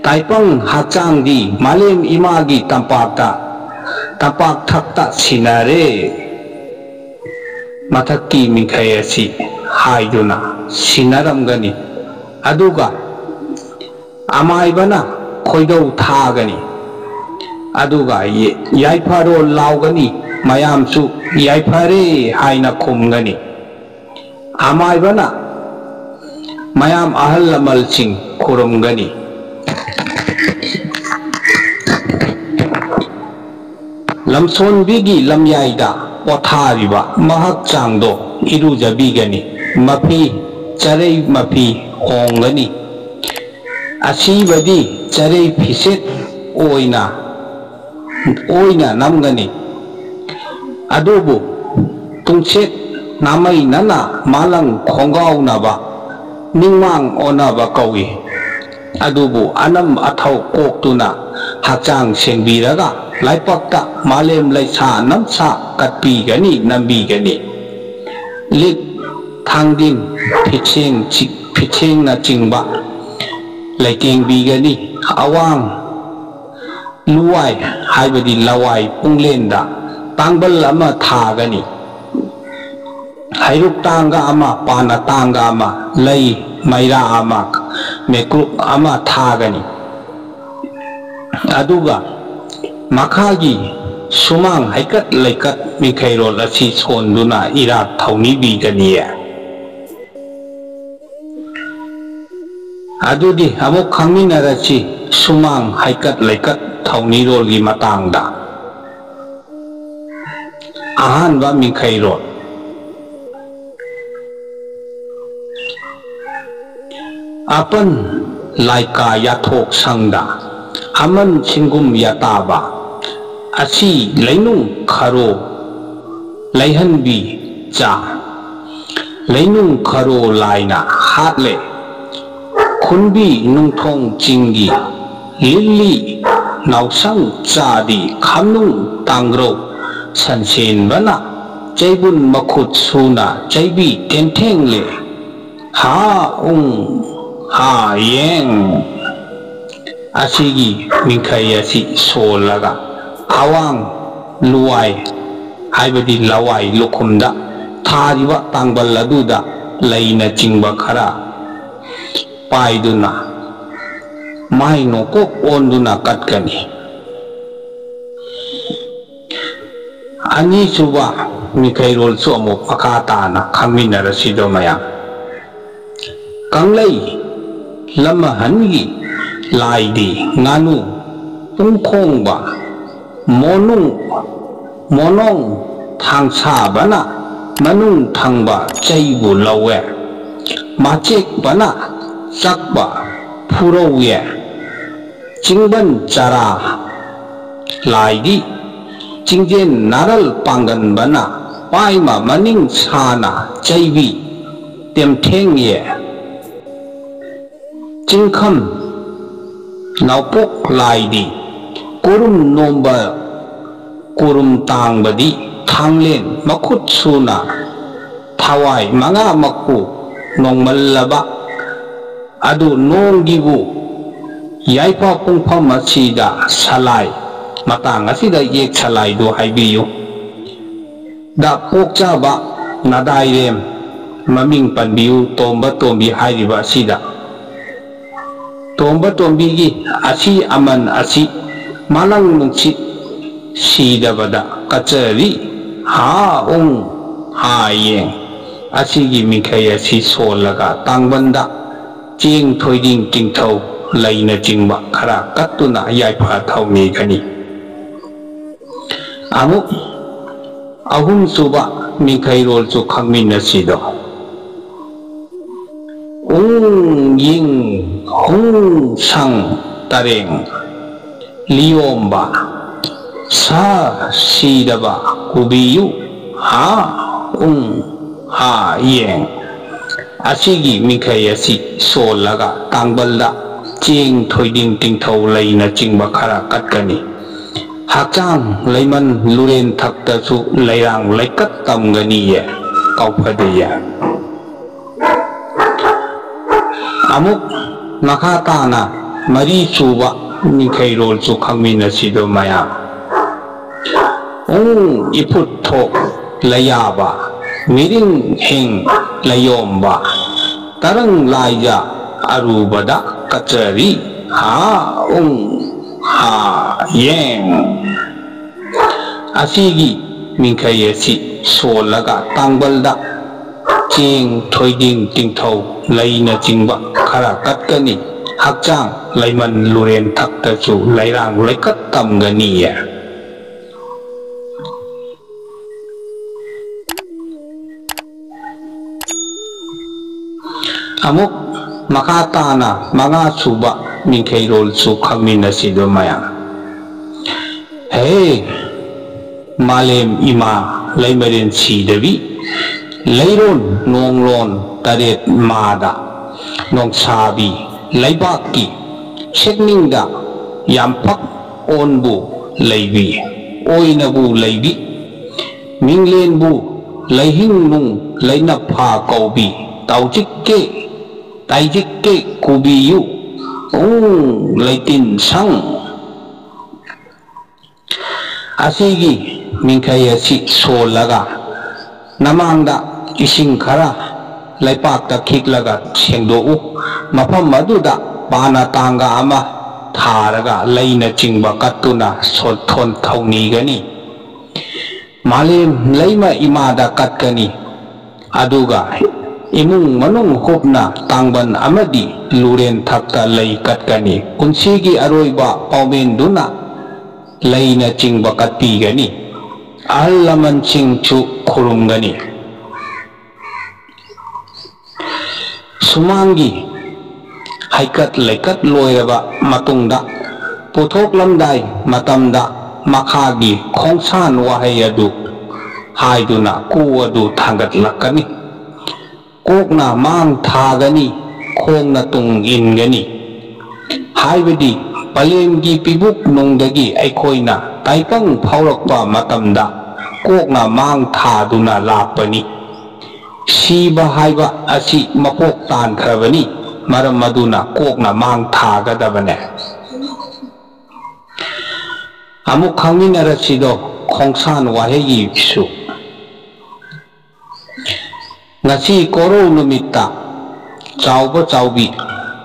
ꯇꯥꯏꯄꯪ ꯍꯛꯆꯥꯡꯗꯤ ꯃꯥꯂꯦꯝ ꯏꯃꯥꯒꯤ ꯇꯝꯄꯥꯛꯇ, ꯇꯝꯄꯥꯛ ꯊꯛꯇ ꯁꯤꯟꯅꯔꯦ꯫ ꯃꯊꯛꯀꯤ ꯃꯤꯡꯈꯩ ꯑꯁꯤ ꯍꯥꯏꯗꯨꯅ ꯁꯤꯟꯅꯔꯝꯒꯅꯤ꯫ ꯑꯗꯨꯒ ꯑꯃꯥꯏꯕꯅ ꯈꯣꯏꯗꯧ ꯊꯥꯒꯅꯤ꯫ ꯑꯗꯨꯒ ꯌꯥꯏꯐꯔꯣ ꯂꯥꯎꯒꯅꯤ꯫ ꯃꯌꯥꯝꯁꯨ ꯌꯥꯏꯐꯔꯦ ꯍꯥꯏꯅ ꯈꯨꯝꯒꯅꯤ꯫ ꯑꯃꯥꯏꯕꯅ ꯃꯌꯥꯝ ꯑꯍꯜ ꯂꯃꯟꯁꯤꯡ ꯈꯨꯔꯨꯝꯒꯅꯤ꯫ ꯂꯝꯁꯣꯟꯕꯤꯒꯤ ꯂꯝꯌꯥꯏꯗ ꯄꯣꯊꯥꯔꯤꯕ ꯃꯍꯛꯆꯥꯡꯗꯣ ꯏꯔꯨꯖꯕꯤꯒꯅꯤ꯫ ꯃꯐꯤ, ꯆꯔꯩ ꯃꯐꯤ ꯍꯣꯡꯒꯅꯤ꯫ ꯑꯁꯤꯕꯗꯤ ꯆꯔꯩ ꯐꯤꯁꯦꯠ ꯑꯣꯏꯅ, ꯑꯣꯏꯅ ꯅꯝꯒꯅꯤ꯫ ꯑꯗꯨꯕꯨ ꯇꯨꯡꯁꯦꯠ ꯅꯥꯃꯩꯅꯅ ꯃꯥꯂꯪ ꯈꯣꯡꯒꯥꯎꯅꯕ, ꯅꯤꯡꯃꯥꯡ ꯑꯣꯟꯅꯕ ꯀꯧꯏ꯫ ꯑꯗꯨꯕꯨ ꯑꯅꯝ ꯑꯊꯧ ꯀꯣꯛꯇꯨꯅ ꯍꯛꯆꯥꯡ ꯁꯦꯡꯕꯤꯔꯒ ꯂꯥꯏꯄꯛꯇ ꯃꯥꯂꯦꯝ ꯂꯩꯁꯥ ꯅꯝꯁꯥ ꯀꯠꯄꯤꯒꯅꯤ, ꯅꯝꯕꯤꯒꯅꯤ꯫ ꯂꯤꯛ, ꯊꯥꯡꯗꯤꯟ, ꯐꯤꯠꯁꯦꯡ ꯆꯤ-, ꯐꯤꯠꯁꯦꯡꯅꯆꯤꯡꯕ ꯂꯩꯇꯦꯡꯕꯤꯒꯅꯤ꯫ ꯑꯋꯥꯡ ꯂꯨꯋꯥꯏ ꯍꯥꯏꯕꯗꯤ ꯂꯋꯥꯏ ꯄꯨꯡꯂꯦꯟꯗ ꯇꯥꯡꯕꯜ ꯑꯃ ꯊꯥꯒꯅꯤ꯫ ꯍꯩꯔꯨꯛ ꯇꯥꯡꯒ ꯑꯃ, ꯄꯥꯟ ꯑꯇꯥꯡꯒ ꯑꯃ, ꯂꯩ ꯃꯩꯔꯥ ꯑꯃ, ꯃꯦꯀ꯭ꯔꯨꯛ ꯑꯃ ꯊꯥꯒꯅꯤ꯫ ꯑꯗꯨꯒ ꯃꯈꯥꯒꯤ ꯁꯨꯃꯥꯡ ꯍꯩꯀꯠ ꯂꯩꯀꯠ ꯃꯤꯡꯈꯩꯔꯣꯜ ꯑꯁꯤ ꯁꯣꯟꯗꯨꯅ ꯏꯔꯥꯠ ꯊꯧꯅꯤꯕꯤꯒꯅꯤꯌꯦ꯫ ꯑꯗꯨꯗꯤ ꯑꯃꯨꯛ ꯈꯪꯃꯤꯟꯅꯔꯁꯤ ꯁꯨꯃꯥꯡ ꯍꯩꯀꯠ ꯂꯩꯀꯠ ꯊꯧꯅꯤꯔꯣꯜꯒꯤ ꯃꯇꯥꯡꯗ꯫ ꯑꯍꯥꯟꯕ ꯃꯤꯡꯈꯩꯔꯣꯜ꯫ ꯑꯄꯟ ꯂꯥꯏꯀꯥ ꯌꯥꯊꯣꯛ ꯁꯪꯗ ꯑꯃꯟ ꯁꯤꯡꯒꯨꯝ ꯌꯥꯇꯥꯕ ꯑꯁꯤ ꯂꯩꯅꯨꯡ ꯈꯔꯣ ꯂꯩꯍꯟꯕꯤ ꯆꯥ꯫ ꯂꯩꯅꯨꯡ ꯈꯔꯣ ꯂꯥꯏꯅ ꯍꯥꯠꯂꯦ꯫ ꯈꯨꯟꯕꯤ ꯅꯨꯡꯊꯣꯡ ꯆꯤꯡꯒꯤ ꯂꯤꯜꯂꯤ ꯅꯥꯎꯁꯪ ꯆꯥꯗꯤ ꯈꯝꯅꯨꯡ ꯇꯥꯡꯒ꯭ꯔꯧ ꯁꯟꯁꯦꯟꯕꯅ ꯆꯩꯕꯨꯟ ꯃꯈꯨꯠ ꯁꯨꯅ ꯆꯩꯕꯤ ꯇꯦꯟꯊꯦꯡꯂꯦ꯫ ꯍꯥ ꯎꯡ ꯍꯥ ꯌꯦꯡ꯫ ꯑꯁꯤꯒꯤ ꯃꯤꯡꯈꯩ ꯑꯁꯤ ꯁꯣꯜꯂꯒ ꯑꯋꯥꯡ ꯂꯨꯋꯥꯏ ꯍꯥꯏꯕꯗꯤ ꯂꯋꯥꯏ ꯂꯨꯈꯨꯝꯗ ꯊꯥꯔꯤꯕ ꯇꯥꯡꯕꯜ ꯑꯗꯨꯗ ꯂꯩꯅꯆꯤꯡꯕ ꯈꯔ ꯄꯥꯏꯗꯨꯅ ꯃꯥꯏ ꯅꯣꯀꯣꯛ ꯑꯣꯟꯗꯨꯅ ꯀꯠꯀꯅꯤ꯫ ꯑꯅꯤꯁꯨꯕ ꯃꯤꯈꯩꯔꯣꯜꯁꯨ ꯑꯃꯨꯛ ꯃꯈꯥ ꯇꯥꯅ ꯈꯪꯃꯤꯟꯅꯔꯁꯤꯗꯣ ꯃꯌꯥꯝ꯫ ꯀꯪꯂꯩ ꯂꯝꯃꯍꯟꯒꯤ ꯂꯥꯏꯗꯤ ꯉꯥꯅꯨ ꯄꯨꯡꯈꯣꯡꯕ ꯃꯣꯅꯨꯡ, ꯃꯣꯅꯣꯡ ꯊꯥꯡꯁꯥꯕꯅ ꯃꯅꯨꯡ ꯊꯪꯕ ꯆꯩꯕꯨ ꯂꯧꯋꯦ꯫ ꯃꯆꯦꯛꯄꯅ ꯆꯛꯄ ꯐꯨꯔꯧꯌꯦ꯫ ꯆꯤꯡꯕꯟ ꯆꯔꯥ ꯂꯥꯏꯗꯤ ꯆꯤꯡꯖꯦꯟ ꯅꯥꯔꯜ ꯄꯥꯡꯒꯟꯕꯅ ꯄꯥꯏꯃ ꯃꯅꯤꯡ ꯁꯥꯅ ꯆꯩꯕꯤ ꯇꯦꯝꯊꯦꯡꯌꯦ꯫ ꯆꯤꯡꯈꯝ ꯅꯥꯎꯄꯣꯛ ꯂꯥꯏꯗꯤ ꯀꯣꯔꯨꯝ ꯅꯣꯝꯕ ꯀꯣꯔꯨꯝ ꯇꯥꯡꯕꯗꯤ ꯊꯥꯡꯂꯦꯟ ꯃꯈꯨꯠ ꯁꯨꯅ ꯊꯋꯥꯏ ꯃꯉꯥꯃꯛꯄꯨ ꯅꯣꯡꯃꯜꯂꯕ ꯑꯗꯨ ꯅꯣꯡꯒꯤꯕꯨ ꯌꯥꯏꯐ ꯄꯨꯡꯐꯝ ꯑꯁꯤꯗ ꯁꯂꯥꯏ, ꯃꯇꯥꯡ ꯑꯁꯤꯗ ꯌꯦꯛ ꯁꯂꯥꯏꯗꯨ ꯍꯥꯏꯕꯤꯌꯨ꯫ ꯗ ꯄꯣꯛꯆꯕ ꯅꯗꯥꯏꯔꯦꯝ ꯃꯃꯤꯡ ꯄꯟꯕꯤꯌꯨ ꯇꯣꯝꯕ ꯇꯣꯝꯕꯤ ꯍꯥꯏꯔꯤꯕ ꯑꯁꯤꯗ꯫ ꯇꯣꯝꯕ ꯇꯣꯝꯕꯤꯒꯤ ꯑꯁꯤ ꯑꯃꯟ ꯑꯁꯤ ꯃꯥꯂꯪ ꯅꯨꯡꯁꯤꯠ ꯁꯤꯗꯕꯗ ꯀꯠꯆꯔꯤ꯫ ꯍꯥ ꯎꯡ ꯍꯥ ꯌꯦꯡ꯫ ꯑꯁꯤꯒꯤ ꯃꯤꯈꯩ ꯑꯁꯤ ꯁꯣꯜꯂꯒ ꯇꯥꯡꯕꯟꯗ ꯆꯦꯡ, ꯊꯣꯏꯗꯤꯡ, ꯇꯤꯡꯊꯧ, ꯂꯩꯅꯆꯤꯡꯕ ꯈꯔ ꯀꯠꯇꯨꯅ ꯌꯥꯏꯐ ꯊꯧꯅꯤꯒꯅꯤ꯫ ꯑꯃꯨꯛ ꯑꯍꯨꯝꯁꯨꯕ ꯃꯤꯡꯈꯩꯔꯣꯜꯁꯨ ꯈꯪꯃꯤꯟꯅꯁꯤꯗꯣ꯫ ꯎꯡ ꯌꯤꯡ ꯍꯨꯡ ꯁꯪ ꯇꯔꯦꯡ ꯂꯤꯌꯣꯝꯕ ꯁ ꯁꯤꯗꯕ ꯀꯨꯕꯤꯌꯨ ꯍꯥ ꯎꯡ ꯍꯥ ꯌꯦꯡ꯫ ꯑꯁꯤꯒꯤ ꯃꯤꯈꯩ ꯑꯁꯤ ꯁꯣꯜꯂꯒ ꯇꯥꯡꯕꯜꯗ ꯆꯦꯡ, ꯊꯣꯏꯗꯤꯡ, ꯇꯤꯡꯊꯧ, ꯂꯩꯅꯆꯤꯡꯕ ꯈꯔ ꯀꯠꯀꯅꯤ꯫ ꯍꯛꯆꯥꯡ ꯂꯩꯃꯟ ꯂꯨꯔꯦꯟ ꯊꯛꯇꯁꯨ ꯂꯩꯔꯥꯡ ꯂꯩꯀꯠ ꯇꯝꯒꯅꯤꯌꯦ꯫ ꯀꯥꯎꯐꯗꯦꯌꯦ꯫ ꯑꯃꯨꯛ ꯃꯈꯥ ꯇꯥꯅ ꯃꯔꯤ ꯁꯨꯕ ꯃꯤꯡꯈꯩꯔꯣꯜꯁꯨ ꯈꯪꯃꯤꯟꯅꯁꯤꯗꯣ ꯃꯌꯥꯝ꯫ ꯎ ꯏꯐꯨꯠ ꯊꯣꯛ ꯂꯩꯌꯥꯕ ꯃꯤꯔꯤꯡ ꯍꯤꯡ ꯂꯩꯌꯣꯝꯕ ꯇꯔꯪ ꯂꯥꯏꯖ ꯑꯔꯨꯕꯗ ꯀꯠꯆꯔꯤ ꯍꯥ ꯎꯡ ꯍꯥ ꯌꯦꯡ꯫ ꯑꯁꯤꯒꯤ ꯃꯤꯡꯈꯩ ꯑꯁꯤ ꯁꯣꯜꯂꯒ ꯇꯥꯡꯕꯜꯗ ꯆꯦꯡ, ꯊꯣꯏꯗꯤꯡ, ꯇꯤꯡꯊꯧ, ꯂꯩꯅꯆꯤꯡꯕ ꯈꯔ ꯀꯠꯀꯅꯤ꯫ ꯍꯛꯆꯥꯡ ꯂꯩꯃꯟ ꯂꯨꯔꯦꯟ ꯊꯛꯇꯁꯨ ꯂꯩꯔꯥꯡ ꯂꯩꯀꯠ ꯇꯝꯒꯅꯤꯌꯦ꯫ ꯑꯃꯨꯛ ꯃꯈꯥ ꯇꯥꯅ ꯃꯉꯥ ꯁꯨꯕ ꯃꯤꯡꯈꯩꯔꯣꯜꯁꯨ ꯈꯪꯃꯤꯟꯅꯁꯤꯗꯣ ꯃꯌꯥꯝ꯫ ꯍꯦ ꯃꯥꯂꯦꯝ ꯏꯃꯥ ꯂꯩꯃꯔꯦꯟ ꯁꯤꯗꯕꯤ, ꯂꯩꯔꯣꯟ ꯅꯣꯡꯂꯣꯟ ꯇꯔꯦꯠ ꯃꯥꯗ, ꯅꯣꯡꯁꯥꯕꯤ ꯂꯩꯕꯥꯛꯀꯤ ꯁꯦꯛꯅꯤꯡꯗ ꯌꯥꯝꯐꯛ ꯑꯣꯟꯕꯨ ꯂꯩꯕꯤ, ꯑꯣꯏꯅꯕꯨ ꯂꯩꯕꯤ, ꯃꯤꯡꯂꯦꯟꯕꯨ ꯂꯩꯍꯤꯡ ꯅꯨꯡ ꯂꯩꯅꯐꯥ ꯀꯧꯕꯤ, ꯇꯥꯎꯖꯤꯛꯀꯦ ꯇꯥꯏꯖꯤꯛꯀꯦ ꯀꯨꯕꯤꯌꯨ ꯎ ꯂꯩꯇꯤꯟ ꯁꯪ꯫ ꯑꯁꯤꯒꯤ ꯃꯤꯡꯈꯩ ꯑꯁꯤ ꯁꯣꯜꯂꯒ ꯅꯃꯥꯡꯗ ꯏꯁꯤꯡ ꯈꯔ ꯂꯩꯄꯥꯛꯇ ꯈꯤꯛꯂꯒ ꯁꯦꯡꯗꯣꯛꯎ꯫ ꯃꯐꯝ ꯑꯗꯨꯗ ꯄꯥꯅ ꯇꯥꯡꯒ ꯑꯃ ꯊꯥꯔꯒ ꯂꯩꯅꯆꯤꯡꯕ ꯀꯠꯇꯨꯅ ꯁꯣꯟꯊꯣꯟ ꯊꯧꯅꯤꯒꯅꯤ꯫ ꯃꯥꯂꯦꯝ ꯂꯩꯃ ꯏꯃꯥꯗ ꯀꯠꯀꯅꯤ꯫ ꯑꯗꯨꯒ ꯏꯃꯨꯡ ꯃꯅꯨꯡ ꯍꯨꯞꯅ ꯇꯥꯡꯕꯟ ꯑꯃꯗꯤ ꯂꯨꯔꯦꯟ ꯊꯛꯇ ꯂꯩ ꯀꯠꯀꯅꯤ꯫ ꯄꯨꯟꯁꯤꯒꯤ ꯑꯔꯣꯏꯕ ꯄꯥꯎꯃꯦꯟꯗꯨꯅ ꯂꯩꯅꯆꯤꯡꯕ ꯀꯠꯄꯤꯒꯅꯤ꯫ ꯑꯍꯜ ꯂꯃꯟꯁꯤꯡꯁꯨ ꯈꯨꯔꯨꯝꯒꯅꯤ꯫ ꯁꯨꯃꯥꯡꯒꯤ ꯍꯩꯀꯠ ꯂꯩꯀꯠ ꯂꯣꯏꯔꯕ ꯃꯇꯨꯡꯗ ꯄꯨꯊꯣꯛꯂꯝꯗꯥꯏ ꯃꯇꯝꯗ ꯃꯈꯥꯒꯤ ꯈꯣꯡꯁꯥꯟ ꯋꯥꯍꯩ ꯑꯗꯨ ꯍꯥꯏꯗꯨꯅ ꯀꯨ ꯑꯗꯨ ꯊꯥꯡꯒꯠꯂꯛꯀꯅꯤ꯫ ꯀꯣꯛꯅ ꯃꯥꯡ ꯊꯥꯒꯅꯤ, ꯈꯣꯡꯅ ꯇꯨꯡ ꯏꯟꯒꯅꯤ꯫ ꯍꯥꯏꯕꯗꯤ ꯄꯂꯦꯝꯒꯤ ꯄꯤꯕꯨꯛ ꯅꯨꯡꯗꯒꯤ ꯑꯩꯈꯣꯏꯅ ꯇꯥꯏꯄꯪ ꯐꯥꯎꯔꯛꯄ ꯃꯇꯝꯗ ꯀꯣꯛꯅ ꯃꯥꯡ ꯊꯥꯗꯨꯅ ꯂꯥꯛꯄꯅꯤ꯫ ꯁꯤꯕ ꯍꯥꯏꯕ ꯑꯁꯤ ꯃꯄꯣꯛ ꯇꯥꯟꯈ꯭ꯔꯕꯅꯤ, ꯃꯔꯝ ꯑꯗꯨꯅ ꯀꯣꯛꯅ ꯃꯥꯡ ꯊꯥꯒꯗꯕꯅꯦ꯫ ꯑꯃꯨꯛ ꯈꯪꯃꯤꯟꯅꯔꯁꯤꯗꯣ ꯈꯣꯡꯁꯥꯟ ꯋꯥꯍꯩꯒꯤꯁꯨ꯫ ꯉꯁꯤ ꯀꯣꯔꯧ ꯅꯨꯃꯤꯠꯇ ꯆꯥꯎꯕ ꯆꯥꯎꯕꯤ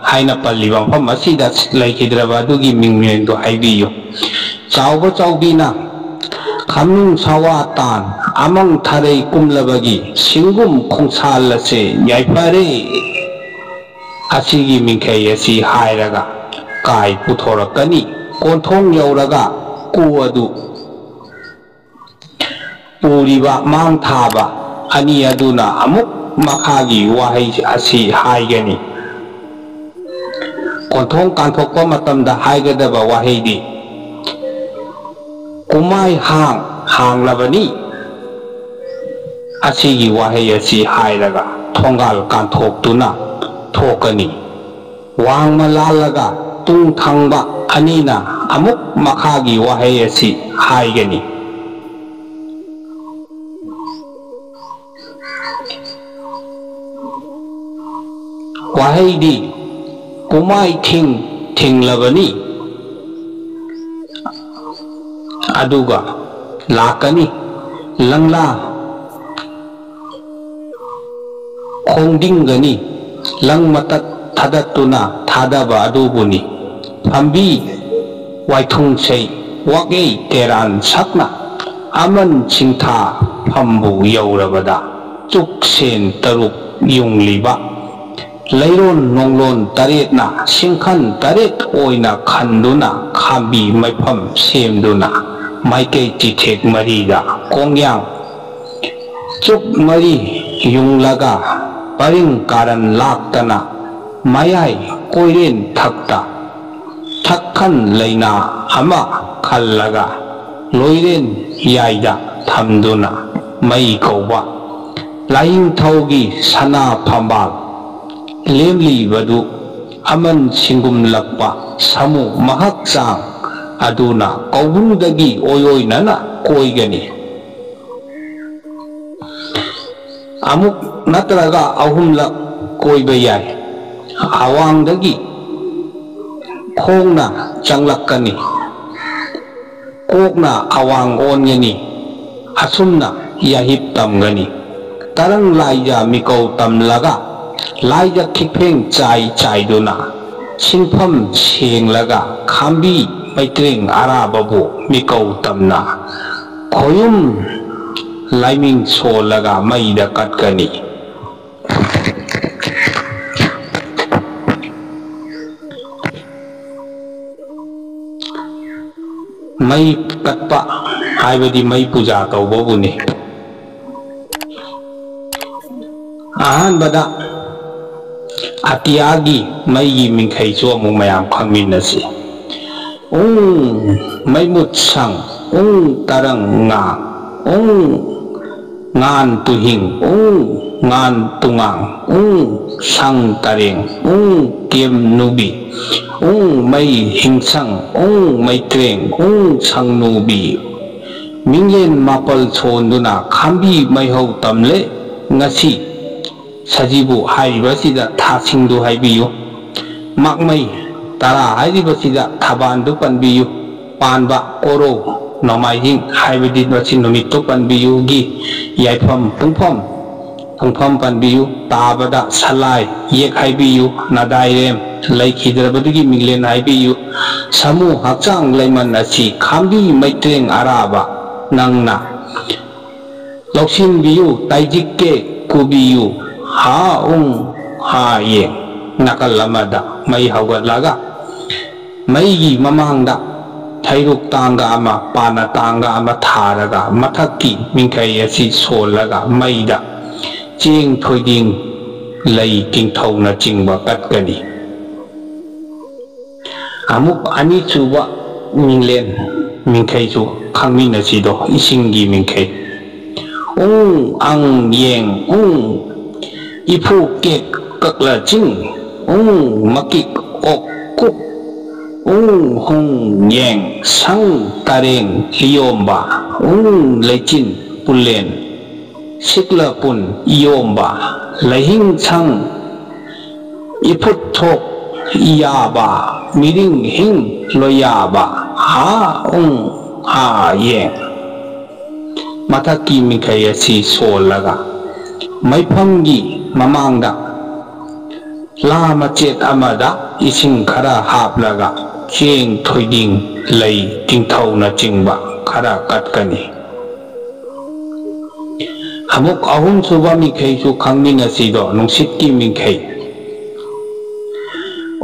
ꯍꯥꯏꯅ ꯄꯜꯂꯤꯕ ꯃꯐꯝ ꯑꯁꯤꯗ ꯂꯩꯈꯤꯗ꯭ꯔꯕ ꯑꯗꯨꯒꯤ ꯃꯤꯡꯂꯦꯟꯗꯨ ꯍꯥꯏꯕꯤꯌꯨ꯫ ꯆꯥꯎꯕ ꯆꯥꯎꯕꯤꯅ ꯈꯝꯅꯨꯡ ꯁꯋꯥ ꯇꯥꯟ ꯑꯃꯪ ꯊꯥꯔꯩ ꯀꯨꯝꯂꯕꯒꯤ ꯁꯤꯡꯒꯨꯝ ꯈꯣꯡꯁꯥꯜ ꯑꯁꯦ ꯌꯥꯏꯐꯔꯦ꯫ ꯑꯁꯤꯒꯤ ꯃꯤꯡꯈꯩ ꯑꯁꯤ ꯍꯥꯏꯔꯒ ꯀꯥꯏ ꯄꯨꯊꯣꯔꯛꯀꯅꯤ꯫ ꯀꯣꯟꯊꯣꯡ ꯌꯧꯔꯒ ꯀꯨ ꯑꯗꯨ ꯄꯨꯔꯤꯕ ꯃꯥꯡ ꯊꯥꯕ ꯑꯅꯤ ꯑꯗꯨꯅ ꯑꯃꯨꯛ ꯃꯈꯥꯒꯤ ꯋꯥꯍꯩ ꯑꯁꯤ ꯍꯥꯏꯒꯅꯤ꯫ ꯀꯣꯟꯊꯣꯡ ꯀꯥꯟꯊꯣꯛꯄ ꯃꯇꯝꯗ ꯍꯥꯏꯒꯗꯕ ꯋꯥꯍꯩꯗꯤ, "ꯀꯨꯝꯃꯥꯏ ꯍꯥꯡ ꯍꯥꯡꯂꯕꯅꯤ" ꯑꯁꯤꯒꯤ ꯋꯥꯍꯩ ꯑꯁꯤ ꯍꯥꯏꯔꯒ ꯊꯣꯡꯒꯥꯜ ꯀꯥꯟꯊꯣꯛꯇꯨꯅ ꯊꯣꯛꯀꯅꯤ꯫ ꯋꯥꯡꯃ ꯂꯥꯜꯂꯒ ꯇꯨꯡ ꯊꯪꯕ ꯑꯅꯤꯅ ꯑꯃꯨꯛ ꯃꯈꯥꯒꯤ ꯋꯥꯍꯩ ꯑꯁꯤ ꯍꯥꯏꯒꯅꯤ꯫ ꯋꯥꯍꯩꯗꯤ, "ꯀꯨꯝꯃꯥꯏ ꯊꯤꯡ ꯊꯤꯡꯂꯕꯅꯤ"꯫ ꯑꯗꯨꯒ ꯂꯥꯛꯀꯅꯤ꯫ ꯂꯪꯂꯥ ꯈꯣꯡꯗꯤꯡꯒꯅꯤ꯫ ꯂꯪ ꯃꯇꯠ ꯊꯥꯗꯠꯇꯨꯅ ꯊꯥꯗꯕ ꯑꯗꯨꯕꯨꯅꯤ꯫ ꯐꯝꯕꯤ ꯋꯥꯏꯊꯨꯡꯁꯩ ꯋꯥꯛꯌꯩ ꯇꯦꯔꯥꯟ ꯁꯛꯅ ꯑꯃꯟ ꯁꯤꯡꯊꯥ ꯐꯝꯕꯨ ꯌꯧꯔꯕꯗ ꯆꯨꯛꯁꯦꯟ ꯇꯔꯨꯛ ꯌꯨꯡꯂꯤꯕ ꯂꯩꯔꯣꯟ ꯅꯣꯡꯂꯣꯟ ꯇꯔꯦꯠꯅ ꯁꯤꯡꯈꯟ ꯇꯔꯦꯠ ꯑꯣꯏꯅ ꯈꯟꯗꯨꯅ ꯈꯥꯝꯕꯤ ꯃꯩꯐꯝ ꯁꯦꯝꯗꯨꯅ ꯃꯥꯏꯀꯩ ꯆꯤꯊꯦꯛ ꯃꯔꯤꯗ ꯀꯣꯡꯌꯥꯡ ꯆꯨꯞ ꯃꯔꯤ ꯌꯨꯡꯂꯒ ꯄꯔꯤꯡ ꯀꯥꯔꯟ ꯂꯥꯛꯇꯅ ꯃꯌꯥꯏ ꯀꯣꯏꯔꯦꯟ ꯊꯛꯇ ꯊꯛꯈꯟ ꯂꯩꯅꯥ ꯑꯃ ꯈꯜꯂꯒ ꯂꯣꯏꯔꯦꯟ ꯌꯥꯏꯗ ꯊꯝꯗꯨꯅ ꯃꯩ ꯀꯧꯕ ꯂꯥꯏꯅꯤꯡꯊꯧꯒꯤ ꯁꯅꯥ ꯐꯝꯕꯥꯜ ꯂꯦꯝꯂꯤꯕꯗꯨ ꯑꯃꯟ ꯁꯤꯡꯒꯨꯝꯂꯛꯄ ꯁꯥꯃꯨ ꯃꯍꯛꯆꯥꯡ ꯑꯗꯨꯅ ꯀꯧꯕ꯭ꯔꯨꯗꯒꯤ ꯑꯣꯏꯔꯣꯏꯅꯅ ꯀꯣꯏꯒꯅꯤ꯫ ꯑꯃꯨꯛ ꯅꯠꯇ꯭ꯔꯒ ꯑꯍꯨꯝꯂꯛ ꯀꯣꯏꯕ ꯌꯥꯏ꯫ ꯑꯋꯥꯡꯗꯒꯤ ꯈꯣꯡꯅ ꯆꯪꯂꯛꯀꯅꯤ꯫ ꯀꯣꯛꯅ ꯑꯋꯥꯡ ꯑꯣꯟꯒꯅꯤ꯫ ꯑꯁꯨꯝꯅ ꯌꯥꯍꯤꯞ ꯇꯝꯒꯅꯤ꯫ ꯇꯔꯪ ꯂꯥꯏꯖ ꯃꯤꯀꯧ ꯇꯝꯂꯒ ꯂꯥꯏꯖ ꯈꯤꯛꯐꯦꯡ ꯆꯥꯏ ꯆꯥꯏꯗꯨꯅ ꯁꯤꯟꯐꯝ ꯁꯦꯡꯂꯒ ꯈꯥꯝꯕꯤ ꯃꯩꯇ꯭ꯔꯦꯡ ꯑꯔꯥꯕꯕꯨ ꯃꯤꯀꯧ ꯇꯝꯅ ꯈꯣꯌꯨꯝ ꯂꯥꯏꯃꯤꯡ ꯁꯣꯜꯂꯒ ꯃꯩꯗ ꯀꯠꯀꯅꯤ꯫ ꯃꯩ ꯀꯠꯄ ꯍꯥꯏꯕꯗꯤ ꯃꯩ ꯄꯨꯖꯥ ꯇꯧꯕꯕꯨꯅꯤ꯫ ꯑꯍꯥꯟꯕꯗ ꯑꯇꯤꯌꯥꯒꯤ ꯃꯩꯒꯤ ꯃꯤꯡꯈꯩꯁꯨ ꯑꯃꯨꯛ ꯃꯌꯥꯝ ꯈꯪꯃꯤꯟꯅꯁꯤ꯫ ꯎꯪ ꯃꯩꯃꯨꯠ ꯁꯪ, ꯎꯪ ꯇꯔꯪ ꯉꯥ, ꯎꯪ ꯉꯥꯟ ꯇꯨꯍꯤꯡ, ꯎꯪ ꯉꯥꯟ ꯇꯨꯉꯥꯡ, ꯎꯪ ꯁꯪ ꯇꯔꯦꯡ, ꯎꯪ ꯀꯦꯝ ꯅꯨꯕꯤ, ꯎꯪ ꯃꯩ ꯍꯤꯡꯁꯪ, ꯎꯪ ꯃꯩꯇ꯭ꯔꯦꯡ, ꯎꯪ ꯁꯪꯅꯨꯕꯤ꯫ ꯃꯤꯡꯂꯦꯟ ꯃꯥꯄꯜ ꯁꯣꯟꯗꯨꯅ ꯈꯥꯝꯕꯤ ꯃꯩꯍꯧ ꯇꯝꯂꯦ ꯉꯁꯤ꯫ ꯁꯖꯤꯕꯨ ꯍꯥꯏꯔꯤꯕꯁꯤꯗ ꯊꯥꯁꯤꯡꯗꯨ ꯍꯥꯏꯕꯤꯌꯨ꯫ ꯃꯥꯛꯃꯩ ꯇꯔꯥ ꯍꯥꯏꯔꯤꯕꯁꯤꯗ ꯊꯕꯥꯟꯗꯨ ꯄꯟꯕꯤꯌꯨ꯫ ꯄꯥꯟꯕ ꯀꯣꯔꯧ ꯅꯣꯡꯃꯥꯏꯖꯤꯡ ꯍꯥꯏꯕꯗꯤ ꯃꯁꯤ ꯅꯨꯃꯤꯠꯇꯨ ꯄꯟꯕꯤꯌꯨꯒꯤ ꯌꯥꯏꯐꯝ ꯄꯨꯡꯐꯝ ꯄꯨꯡꯐꯝ ꯄꯟꯕꯤꯌꯨ꯫ ꯇꯥꯕꯗ ꯁꯂꯥꯏ ꯌꯦꯛ ꯍꯥꯏꯕꯤꯌꯨ꯫ ꯅꯗꯥꯏꯔꯦꯝ ꯂꯩꯈꯤꯗ꯭ꯔꯕꯗꯨꯒꯤ ꯃꯤꯡꯂꯦꯟ ꯍꯥꯏꯕꯤꯌꯨ꯫ ꯁꯥꯃꯨ ꯍꯛꯆꯥꯡ ꯂꯩꯃꯟ ꯑꯁꯤ ꯈꯥꯝꯕꯤ ꯃꯩꯇ꯭ꯔꯦꯡ ꯑꯔꯥꯕ ꯅꯪꯅ ꯂꯧꯁꯤꯟꯕꯤꯌꯨ꯫ ꯇꯥꯏꯖꯤꯛꯀꯦ ꯀꯨꯕꯤꯌꯨ꯫ ꯍꯥ ꯎꯡ ꯍꯥ ꯌꯦꯡ꯫ ꯅꯥꯀꯜ ꯑꯃꯗ ꯃꯩ ꯍꯧꯒꯠꯂꯒ ꯃꯩꯒꯤ ꯃꯃꯥꯡꯗ ꯍꯩꯔꯨꯛ ꯇꯥꯡꯒ ꯑꯃ, ꯄꯥꯅ ꯇꯥꯡꯒ ꯑꯃ ꯊꯥꯔꯒ ꯃꯊꯛꯀꯤ ꯃꯤꯡꯈꯩ ꯑꯁꯤ ꯁꯣꯜꯂꯒ ꯃꯩꯗ ꯆꯦꯡ, ꯊꯣꯏꯗꯤꯡ, ꯂꯩ, ꯇꯤꯡꯊꯧꯅꯆꯤꯡꯕ ꯀꯠꯀꯅꯤ꯫ ꯑꯃꯨꯛ ꯑꯅꯤꯁꯨꯕ ꯃꯤꯡꯂꯦꯟ ꯃꯤꯡꯈꯩꯁꯨ ꯈꯪꯃꯤꯟꯅꯁꯤꯗꯣ, ꯏꯁꯤꯡꯒꯤ ꯃꯤꯡꯈꯩ꯫ ꯎꯪ ꯑꯪ ꯌꯦꯡ ꯎꯪ ꯏꯐꯨ ꯀꯦꯛ ꯀꯛꯂ ꯆꯤꯡ ꯎꯪ ꯃꯀꯤꯛ ꯑꯣꯛ ꯀꯨꯛ ꯎꯪ ꯍꯨꯡ ꯌꯦꯡ ꯁꯪ ꯇꯔꯦꯡ ꯏꯌꯣꯝꯕ ꯎꯪ ꯂꯩꯆꯤꯟ ꯄꯨꯂꯦꯟ ꯁꯤꯛꯂ ꯄꯨꯟ ꯏꯌꯣꯝꯕ ꯂꯩꯍꯤꯡ ꯁꯪ ꯏꯐꯨꯠ ꯊꯣꯛ ꯏꯌꯥꯕ ꯃꯤꯔꯤꯡ ꯍꯤꯡ ꯂꯣꯌꯥꯕ ꯍꯥ ꯎꯪ ꯍꯥ ꯌꯦꯡ꯫ ꯃꯊꯛꯀꯤ ꯃꯤꯈꯩ ꯑꯁꯤ ꯁꯣꯜꯂꯒ ꯃꯩꯐꯝꯒꯤ ꯃꯃꯥꯡꯗ ꯂꯥ ꯃꯆꯦꯠ ꯑꯃꯗ ꯏꯁꯤꯡ ꯈꯔ ꯍꯥꯞꯂꯒ ꯆꯦꯡ, ꯊꯣꯏꯗꯤꯡ, ꯂꯩ, ꯇꯤꯡꯊꯧꯅꯆꯤꯡꯕ ꯈꯔ ꯀꯠꯀꯅꯤ꯫ ꯑꯃꯨꯛ ꯑꯍꯨꯝꯁꯨꯕ ꯃꯤꯈꯩꯁꯨ ꯈꯪꯃꯤꯟꯅꯁꯤꯗꯣ, ꯅꯨꯡꯁꯤꯠꯀꯤ ꯃꯤꯈꯩ꯫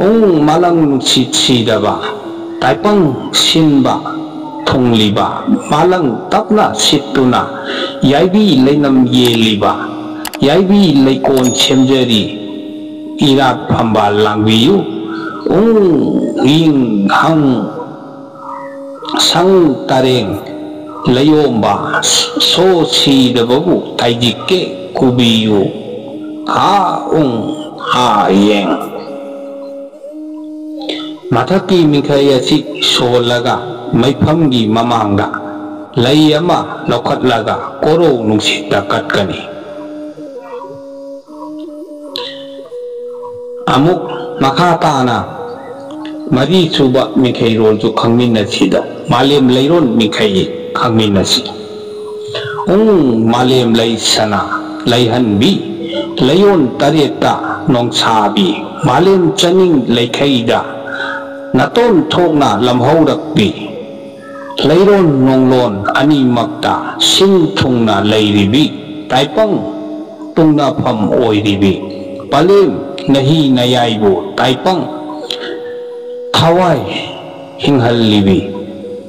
ꯎꯪ ꯃꯥꯂꯪ ꯅꯨꯡꯁꯤꯠ ꯁꯤꯗꯕ, ꯇꯥꯏꯄꯪ ꯁꯤꯟꯕ ꯊꯨꯡꯂꯤꯕ, ꯃꯥꯂꯪ ꯇꯞꯅ ꯁꯤꯠꯇꯨꯅ ꯌꯥꯏꯕꯤ ꯂꯩꯅꯝ ꯌꯦꯜꯂꯤꯕ, ꯌꯥꯏꯕꯤ ꯂꯩꯀꯣꯟ ꯁꯦꯝꯖꯔꯤ, ꯏꯔꯥꯠ ꯐꯝꯕꯥꯜ ꯂꯥꯡꯕꯤꯌꯨ꯫ ꯎꯪ ꯏꯪ ꯍꯪ ꯁꯪ ꯇꯔꯦꯡ ꯂꯩꯌꯣꯝꯕ ꯁꯣ ꯁꯤꯗꯕꯕꯨ ꯇꯥꯏꯖꯤꯛꯀꯦ ꯀꯨꯕꯤꯌꯨ꯫ ꯍꯥ ꯎꯪ ꯍꯥ ꯌꯦꯡ꯫ ꯃꯊꯛꯀꯤ ꯃꯤꯈꯩ ꯑꯁꯤ ꯁꯣꯜꯂꯒ ꯃꯩꯐꯝꯒꯤ ꯃꯃꯥꯡꯗ ꯂꯩ ꯑꯃ ꯂꯧꯈꯠꯂꯒ ꯀꯣꯔꯧ ꯅꯨꯡꯁꯤꯠꯇ ꯀꯠꯀꯅꯤ꯫ ꯑꯃꯨꯛ ꯃꯈꯥ ꯇꯥꯅ ꯃꯔꯤꯁꯨꯕ ꯃꯤꯈꯩꯔꯣꯜꯁꯨ ꯈꯪꯃꯤꯟꯅꯁꯤꯗ, ꯃꯥꯂꯦꯝ ꯂꯩꯔꯣꯟ ꯃꯤꯈꯩ ꯈꯪꯃꯤꯟꯅꯁꯤ꯫ ꯎꯪ ꯃꯥꯂꯦꯝ ꯂꯩ ꯁꯅꯥ ꯂꯩꯍꯟꯕꯤ, ꯂꯩꯌꯣꯟ ꯇꯔꯦꯠꯇ ꯅꯣꯡꯁꯥꯕꯤ, ꯃꯥꯂꯦꯝ ꯆꯅꯤꯡ ꯂꯩꯈꯩꯗ ꯅꯥꯇꯣꯟ ꯊꯣꯛꯅ ꯂꯝꯍꯧꯔꯛꯄꯤ, ꯂꯩꯔꯣꯟ ꯅꯣꯡꯂꯣꯟ ꯑꯅꯤꯃꯛꯇ ꯁꯤꯡ ꯊꯨꯡꯅ ꯂꯩꯔꯤꯕꯤ, ꯇꯥꯏꯄꯪ ꯇꯨꯡꯅꯐꯝ ꯑꯣꯏꯔꯤꯕꯤ, ꯄꯂꯦꯝ ꯅꯍꯤ ꯅꯌꯥꯏꯕꯨ ꯇꯥꯏꯄꯪ ꯊꯋꯥꯏ ꯍꯤꯡꯍꯜꯂꯤꯕꯤ,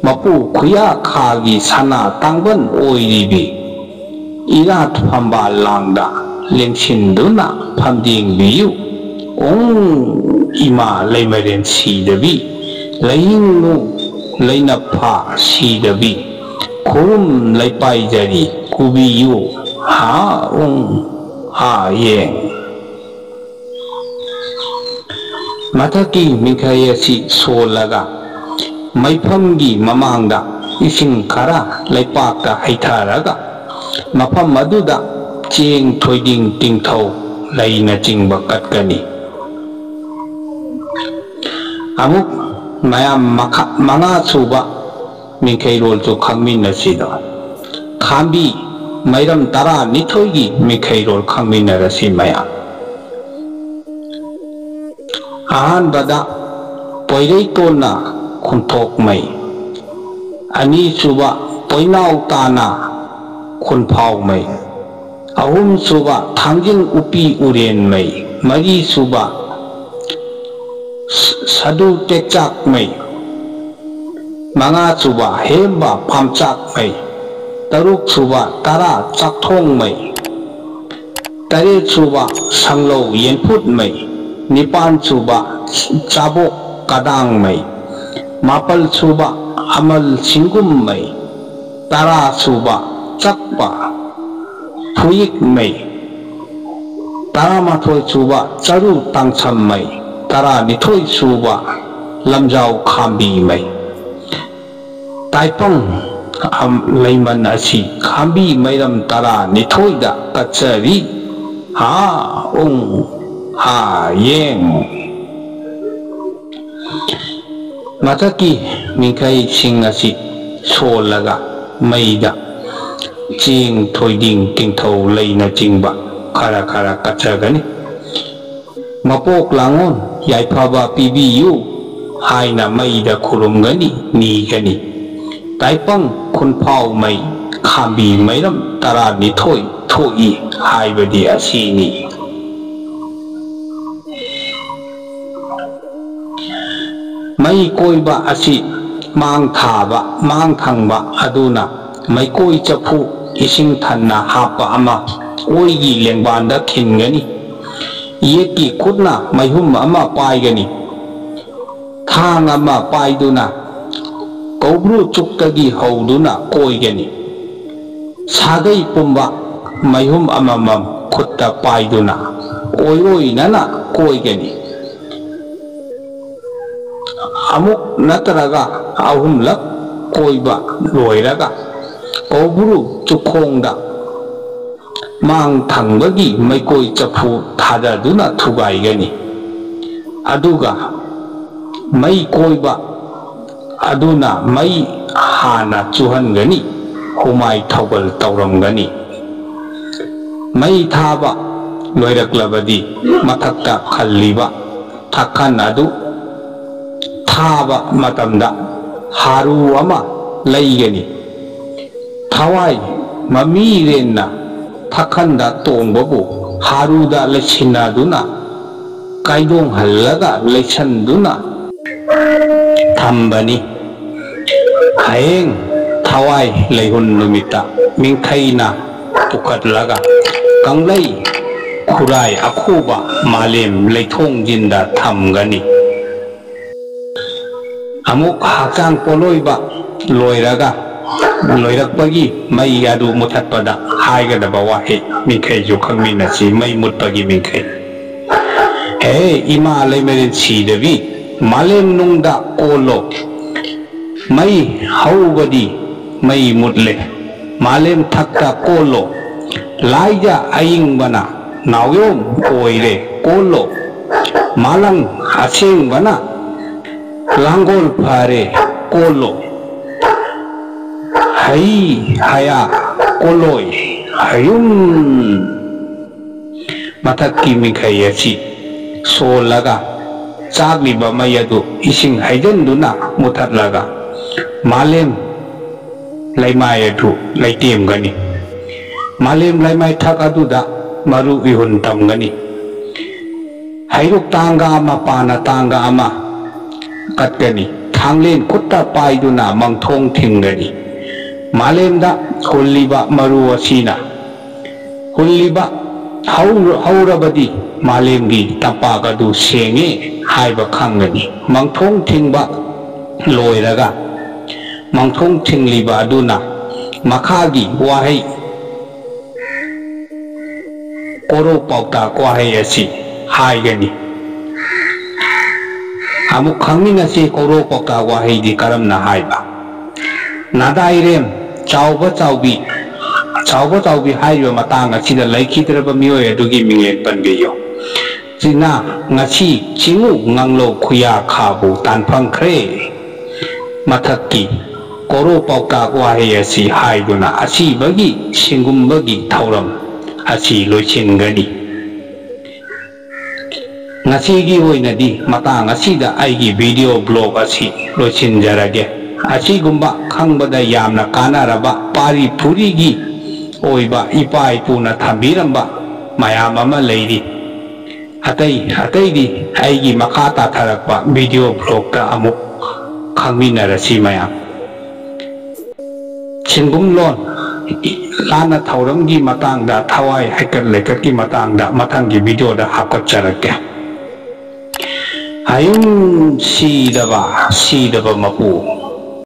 ꯃꯄꯨ ꯈꯨꯌꯥ ꯈꯥꯒꯤ ꯁꯅꯥ ꯇꯥꯡꯕꯟ ꯑꯣꯏꯔꯤꯕꯤ, ꯏꯔꯥꯠ ꯐꯝꯕꯥꯜ ꯂꯥꯡꯗ ꯂꯦꯡꯁꯤꯟꯗꯨꯅ ꯐꯝꯗꯦꯡꯕꯤꯌꯨ꯫ ꯑꯣꯡ ꯏꯃꯥ ꯂꯩꯃꯔꯦꯟ ꯁꯤꯗꯕꯤ, ꯂꯩꯅꯤꯡꯅꯨ ꯂꯩꯅꯐꯥ ꯁꯤꯗꯕꯤ, ꯈꯨꯔꯨꯝ ꯂꯩꯄꯥꯏꯖꯔꯤ ꯀꯨꯕꯤꯌꯨ꯫ ꯍꯥ ꯎꯡ ꯍꯥ ꯌꯦꯡ꯫ ꯃꯊꯛꯀꯤ ꯃꯤꯈꯩ ꯑꯁꯤ ꯁꯣꯜꯂꯒ ꯃꯩꯐꯝꯒꯤ ꯃꯃꯥꯡꯗ ꯏꯁꯤꯡ ꯈꯔ ꯂꯩꯄꯥꯛꯇ ꯍꯩꯊꯔꯒ ꯃꯐꯝ ꯑꯗꯨꯗ ꯆꯦꯡ, ꯊꯣꯏꯗꯤꯡ, ꯇꯤꯡꯊꯧ, ꯂꯩꯅꯆꯤꯡꯕ ꯀꯠꯀꯅꯤ꯫ ꯑꯃꯨꯛ ꯃꯌꯥꯝ ꯃꯈꯥ ꯃꯉꯥ ꯁꯨꯕ ꯃꯤꯡꯈꯩꯔꯣꯜꯁꯨ ꯈꯪꯃꯤꯟꯅꯁꯤꯗꯣ꯫ ꯈꯥꯝꯕꯤ ꯃꯩꯔꯝ ꯇꯔꯥꯅꯤꯊꯣꯏꯒꯤ ꯃꯤꯡꯈꯩꯔꯣꯜ ꯈꯪꯃꯤꯟꯅꯔꯁꯤ ꯃꯌꯥꯝ꯫ ꯑꯍꯥꯟꯕꯗ ꯄꯣꯏꯔꯩꯇꯣꯟꯅ ꯈꯨꯟꯊꯣꯛꯃꯩ, ꯑꯅꯤꯁꯨꯕ ꯄꯣꯏꯅꯥꯎ ꯇꯥꯅ ꯈꯨꯟꯐꯥꯎꯃꯩ, ꯑꯍꯨꯝꯁꯨꯕ ꯊꯥꯡꯖꯤꯡ ꯎꯄꯤ ꯎꯔꯦꯟꯃꯩ, ꯃꯔꯤꯁꯨꯕ ꯁ-, ꯁꯗꯨ ꯇꯦꯛꯆꯥꯛꯃꯩ, ꯃꯉꯥꯁꯨꯕ ꯍꯦꯝꯕ ꯄꯥꯝꯆꯥꯛꯃꯩ, ꯇꯔꯨꯛꯁꯨꯕ ꯇꯔꯥ ꯆꯥꯛꯊꯣꯡꯃꯩ, ꯇꯔꯦꯠ ꯁꯨꯕ ꯁꯪꯂꯧ ꯌꯦꯟꯐꯨꯠꯃꯩ, ꯅꯤꯄꯥꯟ ꯁꯨꯕ ꯆꯥꯕꯣꯛ ꯀꯗꯥꯡꯃꯩ, ꯃꯥꯄꯜ ꯁꯨꯕ ꯑꯃꯜ ꯁꯤꯡꯒꯨꯝꯃꯩ, ꯇꯔꯥ ꯁꯨꯕ ꯆꯛꯄ ꯐꯨꯌꯤꯛꯃꯩ, ꯇꯔꯥꯃꯥꯊꯣꯏ ꯁꯨꯕ ꯆꯔꯨ ꯇꯥꯡꯁꯝꯃꯩ, ꯇꯔꯥꯅꯤꯊꯣꯏ ꯁꯨꯕ ꯂꯝꯖꯥꯎ ꯈꯥꯝꯕꯤꯃꯩ꯫ ꯇꯥꯏꯄꯪ ꯑꯝ-, ꯂꯩꯃꯟ ꯑꯁꯤ ꯈꯥꯝꯕꯤ ꯃꯩꯔꯝ ꯇꯔꯥꯅꯤꯊꯣꯏꯗ ꯀꯠꯆꯔꯤ꯫ ꯍꯥ ꯎꯡ ꯍꯥ ꯌꯦꯡ꯫ ꯃꯊꯛꯀꯤ ꯃꯤꯡꯈꯩꯁꯤꯡ ꯑꯁꯤ ꯁꯣꯜꯂꯒ ꯃꯩꯗ ꯆꯦꯡ, ꯊꯣꯏꯗꯤꯡ, ꯇꯤꯡꯊꯧ, ꯂꯩꯅꯆꯤꯡꯕ ꯈꯔ ꯈꯔ ꯀꯠꯆꯒꯅꯤ꯫ ꯃꯄꯣꯛ ꯂꯥꯡꯑꯣꯟ ꯌꯥꯏꯐꯕ ꯄꯤꯕꯤꯌꯨ ꯍꯥꯏꯅ ꯃꯩꯗ ꯈꯨꯔꯨꯝꯒꯅꯤ, ꯅꯤꯒꯅꯤ꯫ ꯇꯥꯏꯄꯪ ꯈꯨꯟꯐꯥꯎ ꯃꯩ ꯈꯥꯝꯕꯤ ꯃꯩꯔꯝ ꯇꯔꯥꯅꯤꯊꯣꯏ ꯊꯣꯛꯏ ꯍꯥꯏꯕꯗꯤ ꯑꯁꯤꯅꯤ꯫ ꯃꯩ ꯀꯣꯏꯕ ꯑꯁꯤ ꯃꯥꯡ ꯊꯥꯕ, ꯃꯥꯡ ꯊꯪꯕ ꯑꯗꯨꯅ ꯃꯩꯀꯣꯏ ꯆꯐꯨ ꯏꯁꯤꯡ ꯊꯟꯅ ꯍꯥꯞꯄ ꯑꯃ ꯑꯣꯏꯒꯤ ꯂꯦꯡꯕꯥꯟꯗ ꯈꯤꯟꯒꯅꯤ꯫ ꯌꯦꯠꯀꯤ ꯈꯨꯠꯅ ꯃꯩꯍꯨꯝ ꯑꯃ ꯄꯥꯏꯒꯅꯤ꯫ ꯊꯥꯡ ꯑꯃ ꯄꯥꯏꯗꯨꯅ ꯀꯧꯕ꯭ꯔꯨ ꯆꯨꯛꯇꯒꯤ ꯍꯧꯗꯨꯅ ꯀꯣꯏꯒꯅꯤ꯫ ꯁꯥꯒꯩ ꯄꯨꯝꯕ ꯃꯩꯍꯨꯝ ꯑꯃꯃꯝ ꯈꯨꯠꯇ ꯄꯥꯏꯗꯨꯅ ꯑꯣꯏ ꯑꯣꯏꯅꯅ ꯀꯣꯏꯒꯅꯤ꯫ ꯑꯃꯨꯛ ꯅꯠꯇ꯭ꯔꯒ ꯑꯍꯨꯝꯂꯛ ꯀꯣꯏꯕ ꯂꯣꯏꯔꯒ ꯀꯧꯕ꯭ꯔꯨ ꯆꯨꯈꯣꯡꯗ ꯃꯥꯡ ꯊꯪꯕꯒꯤ ꯃꯩꯀꯣꯏ ꯆꯐꯨ ꯊꯥꯗꯗꯨꯅ ꯊꯨꯒꯥꯏꯒꯅꯤ꯫ ꯑꯗꯨꯒ ꯃꯩ ꯀꯣꯏꯕ ꯑꯗꯨꯅ ꯃꯩ ꯍꯥꯟꯅ ꯆꯨꯍꯟꯒꯅꯤ, ꯍꯨꯃꯥꯏ ꯊꯧꯒꯜ ꯇꯧꯔꯝꯒꯅꯤ꯫ ꯃꯩ ꯊꯥꯕ ꯂꯣꯏꯔꯛꯂꯕꯗꯤ ꯃꯊꯛꯇ ꯈꯜꯂꯤꯕ ꯊꯥꯈꯟ ꯑꯗꯨ ꯊꯥꯕ ꯃꯇꯝꯗ ꯍꯥꯔꯨ ꯑꯃ ꯂꯩꯒꯅꯤ꯫ ꯊꯋꯥꯏ ꯃꯃꯤꯔꯦꯟꯅ ꯊꯥꯈꯟꯗ ꯇꯣꯡꯕꯕꯨ ꯍꯥꯔꯨꯗ ꯂꯩꯁꯤꯟꯅꯗꯨꯅ ꯀꯥꯏꯗꯣꯡꯍꯜꯂꯒ ꯂꯩꯁꯟꯗꯨꯅ ꯊꯝꯕꯅꯤ꯫ ꯍꯌꯦꯡ ꯊꯋꯥꯏ ꯂꯩꯍꯨꯟ ꯅꯨꯃꯤꯠꯇ ꯃꯤꯡꯈꯩꯅ ꯄꯨꯈꯠꯂꯒ ꯀꯪꯂꯩ ꯈꯨꯔꯥꯏ ꯑꯈꯨꯕ ꯃꯥꯂꯦꯝ ꯂꯩꯊꯣꯡꯖꯤꯟꯗ ꯊꯝꯒꯅꯤ꯫ ꯑꯃꯨꯛ ꯍꯛꯆꯥꯡ ꯄꯣꯠꯂꯣꯏꯕ ꯂꯣꯏꯔꯒ, ꯂꯣꯏꯔꯛꯄꯒꯤ ꯃꯩ ꯑꯗꯨ ꯃꯨꯊꯠꯄꯗ ꯍꯥꯏꯒꯗꯕ ꯋꯥꯍꯩ ꯃꯤꯡꯈꯩꯁꯨ ꯈꯪꯃꯤꯟꯅꯁꯤ꯫ ꯃꯩ ꯃꯨꯠꯄꯒꯤ ꯃꯤꯡꯈꯩ꯫ ꯍꯦ ꯏꯃꯥ ꯂꯩꯃꯔꯦꯟ ꯁꯤꯗꯕꯤ, ꯃꯥꯂꯦꯝ ꯅꯨꯡꯗ ꯀꯣꯜꯂꯣ꯫ ꯃꯩ ꯍꯧꯕꯗꯤ ꯃꯩ ꯃꯨꯠꯂꯦ꯫ ꯃꯥꯂꯦꯝ ꯊꯛꯇ ꯀꯣꯜꯂꯣ꯫ ꯂꯥꯏꯖ ꯑꯏꯪꯕꯅ ꯅꯥꯎꯌꯣꯝ ꯑꯣꯏꯔꯦ ꯀꯣꯜꯂꯣ꯫ ꯃꯥꯂꯪ ꯑꯁꯦꯡꯕꯅ ꯂꯥꯡꯒꯣꯜ ꯐꯔꯦ ꯀꯣꯜꯂꯣ꯫ ꯍꯩ ꯍꯌꯥ ꯀꯣꯜꯂꯣꯏ ꯍꯌꯨꯝ꯫ ꯃꯊꯛꯀꯤ ꯃꯤꯈꯩ ꯑꯁꯤ ꯁꯣꯜꯂꯒ ꯆꯥꯛꯂꯤꯕ ꯃꯩ ꯑꯗꯨ ꯏꯁꯤꯡ ꯍꯩꯖꯤꯟꯗꯨꯅ ꯃꯨꯊꯠꯂꯒ ꯃꯥꯂꯦꯝ ꯂꯩꯃꯥꯏ ꯑꯗꯨ ꯂꯩꯇꯦꯝꯒꯅꯤ꯫ ꯃꯥꯂꯦꯝ ꯂꯩꯃꯥꯏ ꯊꯛ ꯑꯗꯨꯗ ꯃꯔꯨ ꯏꯍꯨꯟ ꯇꯝꯒꯅꯤ꯫ ꯍꯩꯔꯨꯛ ꯇꯥꯡꯒ ꯑꯃ, ꯄꯥꯅ ꯇꯥꯡꯒ ꯑꯃ ꯀꯠꯀꯅꯤ꯫ ꯊꯥꯡꯂꯦꯟ ꯈꯨꯠꯇ ꯄꯥꯏꯗꯨꯅ ꯃꯪꯊꯣꯡ ꯊꯤꯡꯒꯅꯤ꯫ ꯃꯥꯂꯦꯝꯗ ꯍꯨꯜꯂꯤꯕ ꯃꯔꯨ ꯑꯁꯤꯅ ꯍꯨꯜꯂꯤꯕ ꯍꯧ-, ꯍꯧꯔꯕꯗꯤ ꯃꯥꯂꯦꯝꯒꯤ ꯇꯝꯄꯥꯛ ꯑꯗꯨ ꯁꯦꯡꯉꯦ ꯍꯥꯏꯕ ꯈꯪꯒꯅꯤ꯫ ꯃꯪꯊꯣꯡ ꯊꯤꯡꯕ ꯂꯣꯏꯔꯒ ꯃꯪꯊꯣꯡ ꯊꯤꯡꯂꯤꯕ ꯑꯗꯨꯅ ꯃꯈꯥꯒꯤ ꯋꯥꯍꯩ ꯀꯣꯔꯧ ꯄꯥꯎꯇꯥꯛ ꯋꯥꯍꯩ ꯑꯁꯤ ꯍꯥꯏꯒꯅꯤ꯫ ꯑꯃꯨꯛ ꯈꯪꯃꯤꯟꯅꯁꯤ, ꯀꯣꯔꯧ ꯄꯥꯎꯇꯥꯛ ꯋꯥꯍꯩꯗꯤ ꯀꯔꯝꯅ ꯍꯥꯏꯕ? ꯅꯥꯗꯥꯏꯔꯦꯝ, ꯆꯥꯎꯕ ꯆꯥꯎꯕꯤ, ꯆꯥꯎꯕ ꯆꯥꯎꯕꯤ ꯍꯥꯏꯔꯤꯕ ꯃꯇꯥꯡ ꯑꯁꯤꯗ ꯂꯩꯈꯤꯗ꯭ꯔꯕ ꯃꯤꯑꯣꯏ ꯑꯗꯨꯒꯤ ꯃꯤꯡꯂꯦꯟ ꯄꯟꯕꯤꯌꯨ꯫ ꯆꯤꯅꯥ, ꯉꯁꯤ ꯆꯤꯡꯉꯨ ꯉꯥꯡꯂꯧ ꯈꯨꯌꯥ ꯈꯥꯕꯨ ꯇꯥꯟꯐꯝꯈ꯭ꯔꯦ꯫ ꯃꯊꯛꯀꯤ ꯀꯣꯔꯧ ꯄꯥꯎꯇꯥꯛ ꯋꯥꯍꯩ ꯑꯁꯤ ꯍꯥꯏꯗꯨꯅ ꯑꯁꯤꯕꯒꯤ ꯁꯤꯡꯒꯨꯝꯕꯒꯤ ꯊꯧꯔꯝ ꯑꯁꯤ ꯂꯣꯏꯁꯤꯟꯒꯅꯤ꯫ ꯉꯁꯤꯒꯤ ꯑꯣꯏꯅꯗꯤ ꯃꯇꯥꯡ ꯑꯁꯤꯗ ꯑꯩꯒꯤ video blog ꯑꯁꯤ ꯂꯣꯏꯁꯤꯟꯖꯔꯒꯦ꯫ ꯑꯁꯤꯒꯨꯝꯕ ꯈꯪꯕꯗ ꯌꯥꯝꯅ ꯀꯥꯟꯅꯔꯕ ꯄꯥꯔꯤ ꯄꯨꯔꯤꯒꯤ ꯑꯣꯏꯕ ꯏꯄꯥ ꯏꯄꯨꯅ ꯊꯝꯕꯤꯔꯝꯕ ꯃꯌꯥꯝ ꯑꯃ ꯂꯩꯔꯤ꯫ ꯑꯇꯩ ꯑꯇꯩꯗꯤ ꯑꯩꯒꯤ ꯃꯈꯥ ꯇꯥꯊꯔꯛꯄ video blogꯇ ꯑꯃꯨꯛ ꯈꯪꯃꯤꯟꯅꯔꯁꯤ ꯃꯌꯥꯝ꯫ ꯁꯤꯡꯒꯨꯝꯂꯣꯟ ꯂꯥꯟꯅ ꯊꯧꯔꯝꯒꯤ ꯃꯇꯥꯡꯗ, ꯊꯋꯥꯏ ꯍꯩꯀꯠ ꯂꯩꯀꯠꯀꯤ ꯃꯇꯥꯡꯗ ꯃꯊꯪꯒꯤ ꯚꯤꯗꯤꯑꯣꯗ ꯍꯥꯞꯀꯠꯆꯔꯛꯀꯦ꯫ ꯑꯌꯨꯝ ꯁꯤꯗꯕ, ꯁꯤꯗꯕ ꯃꯄꯨ,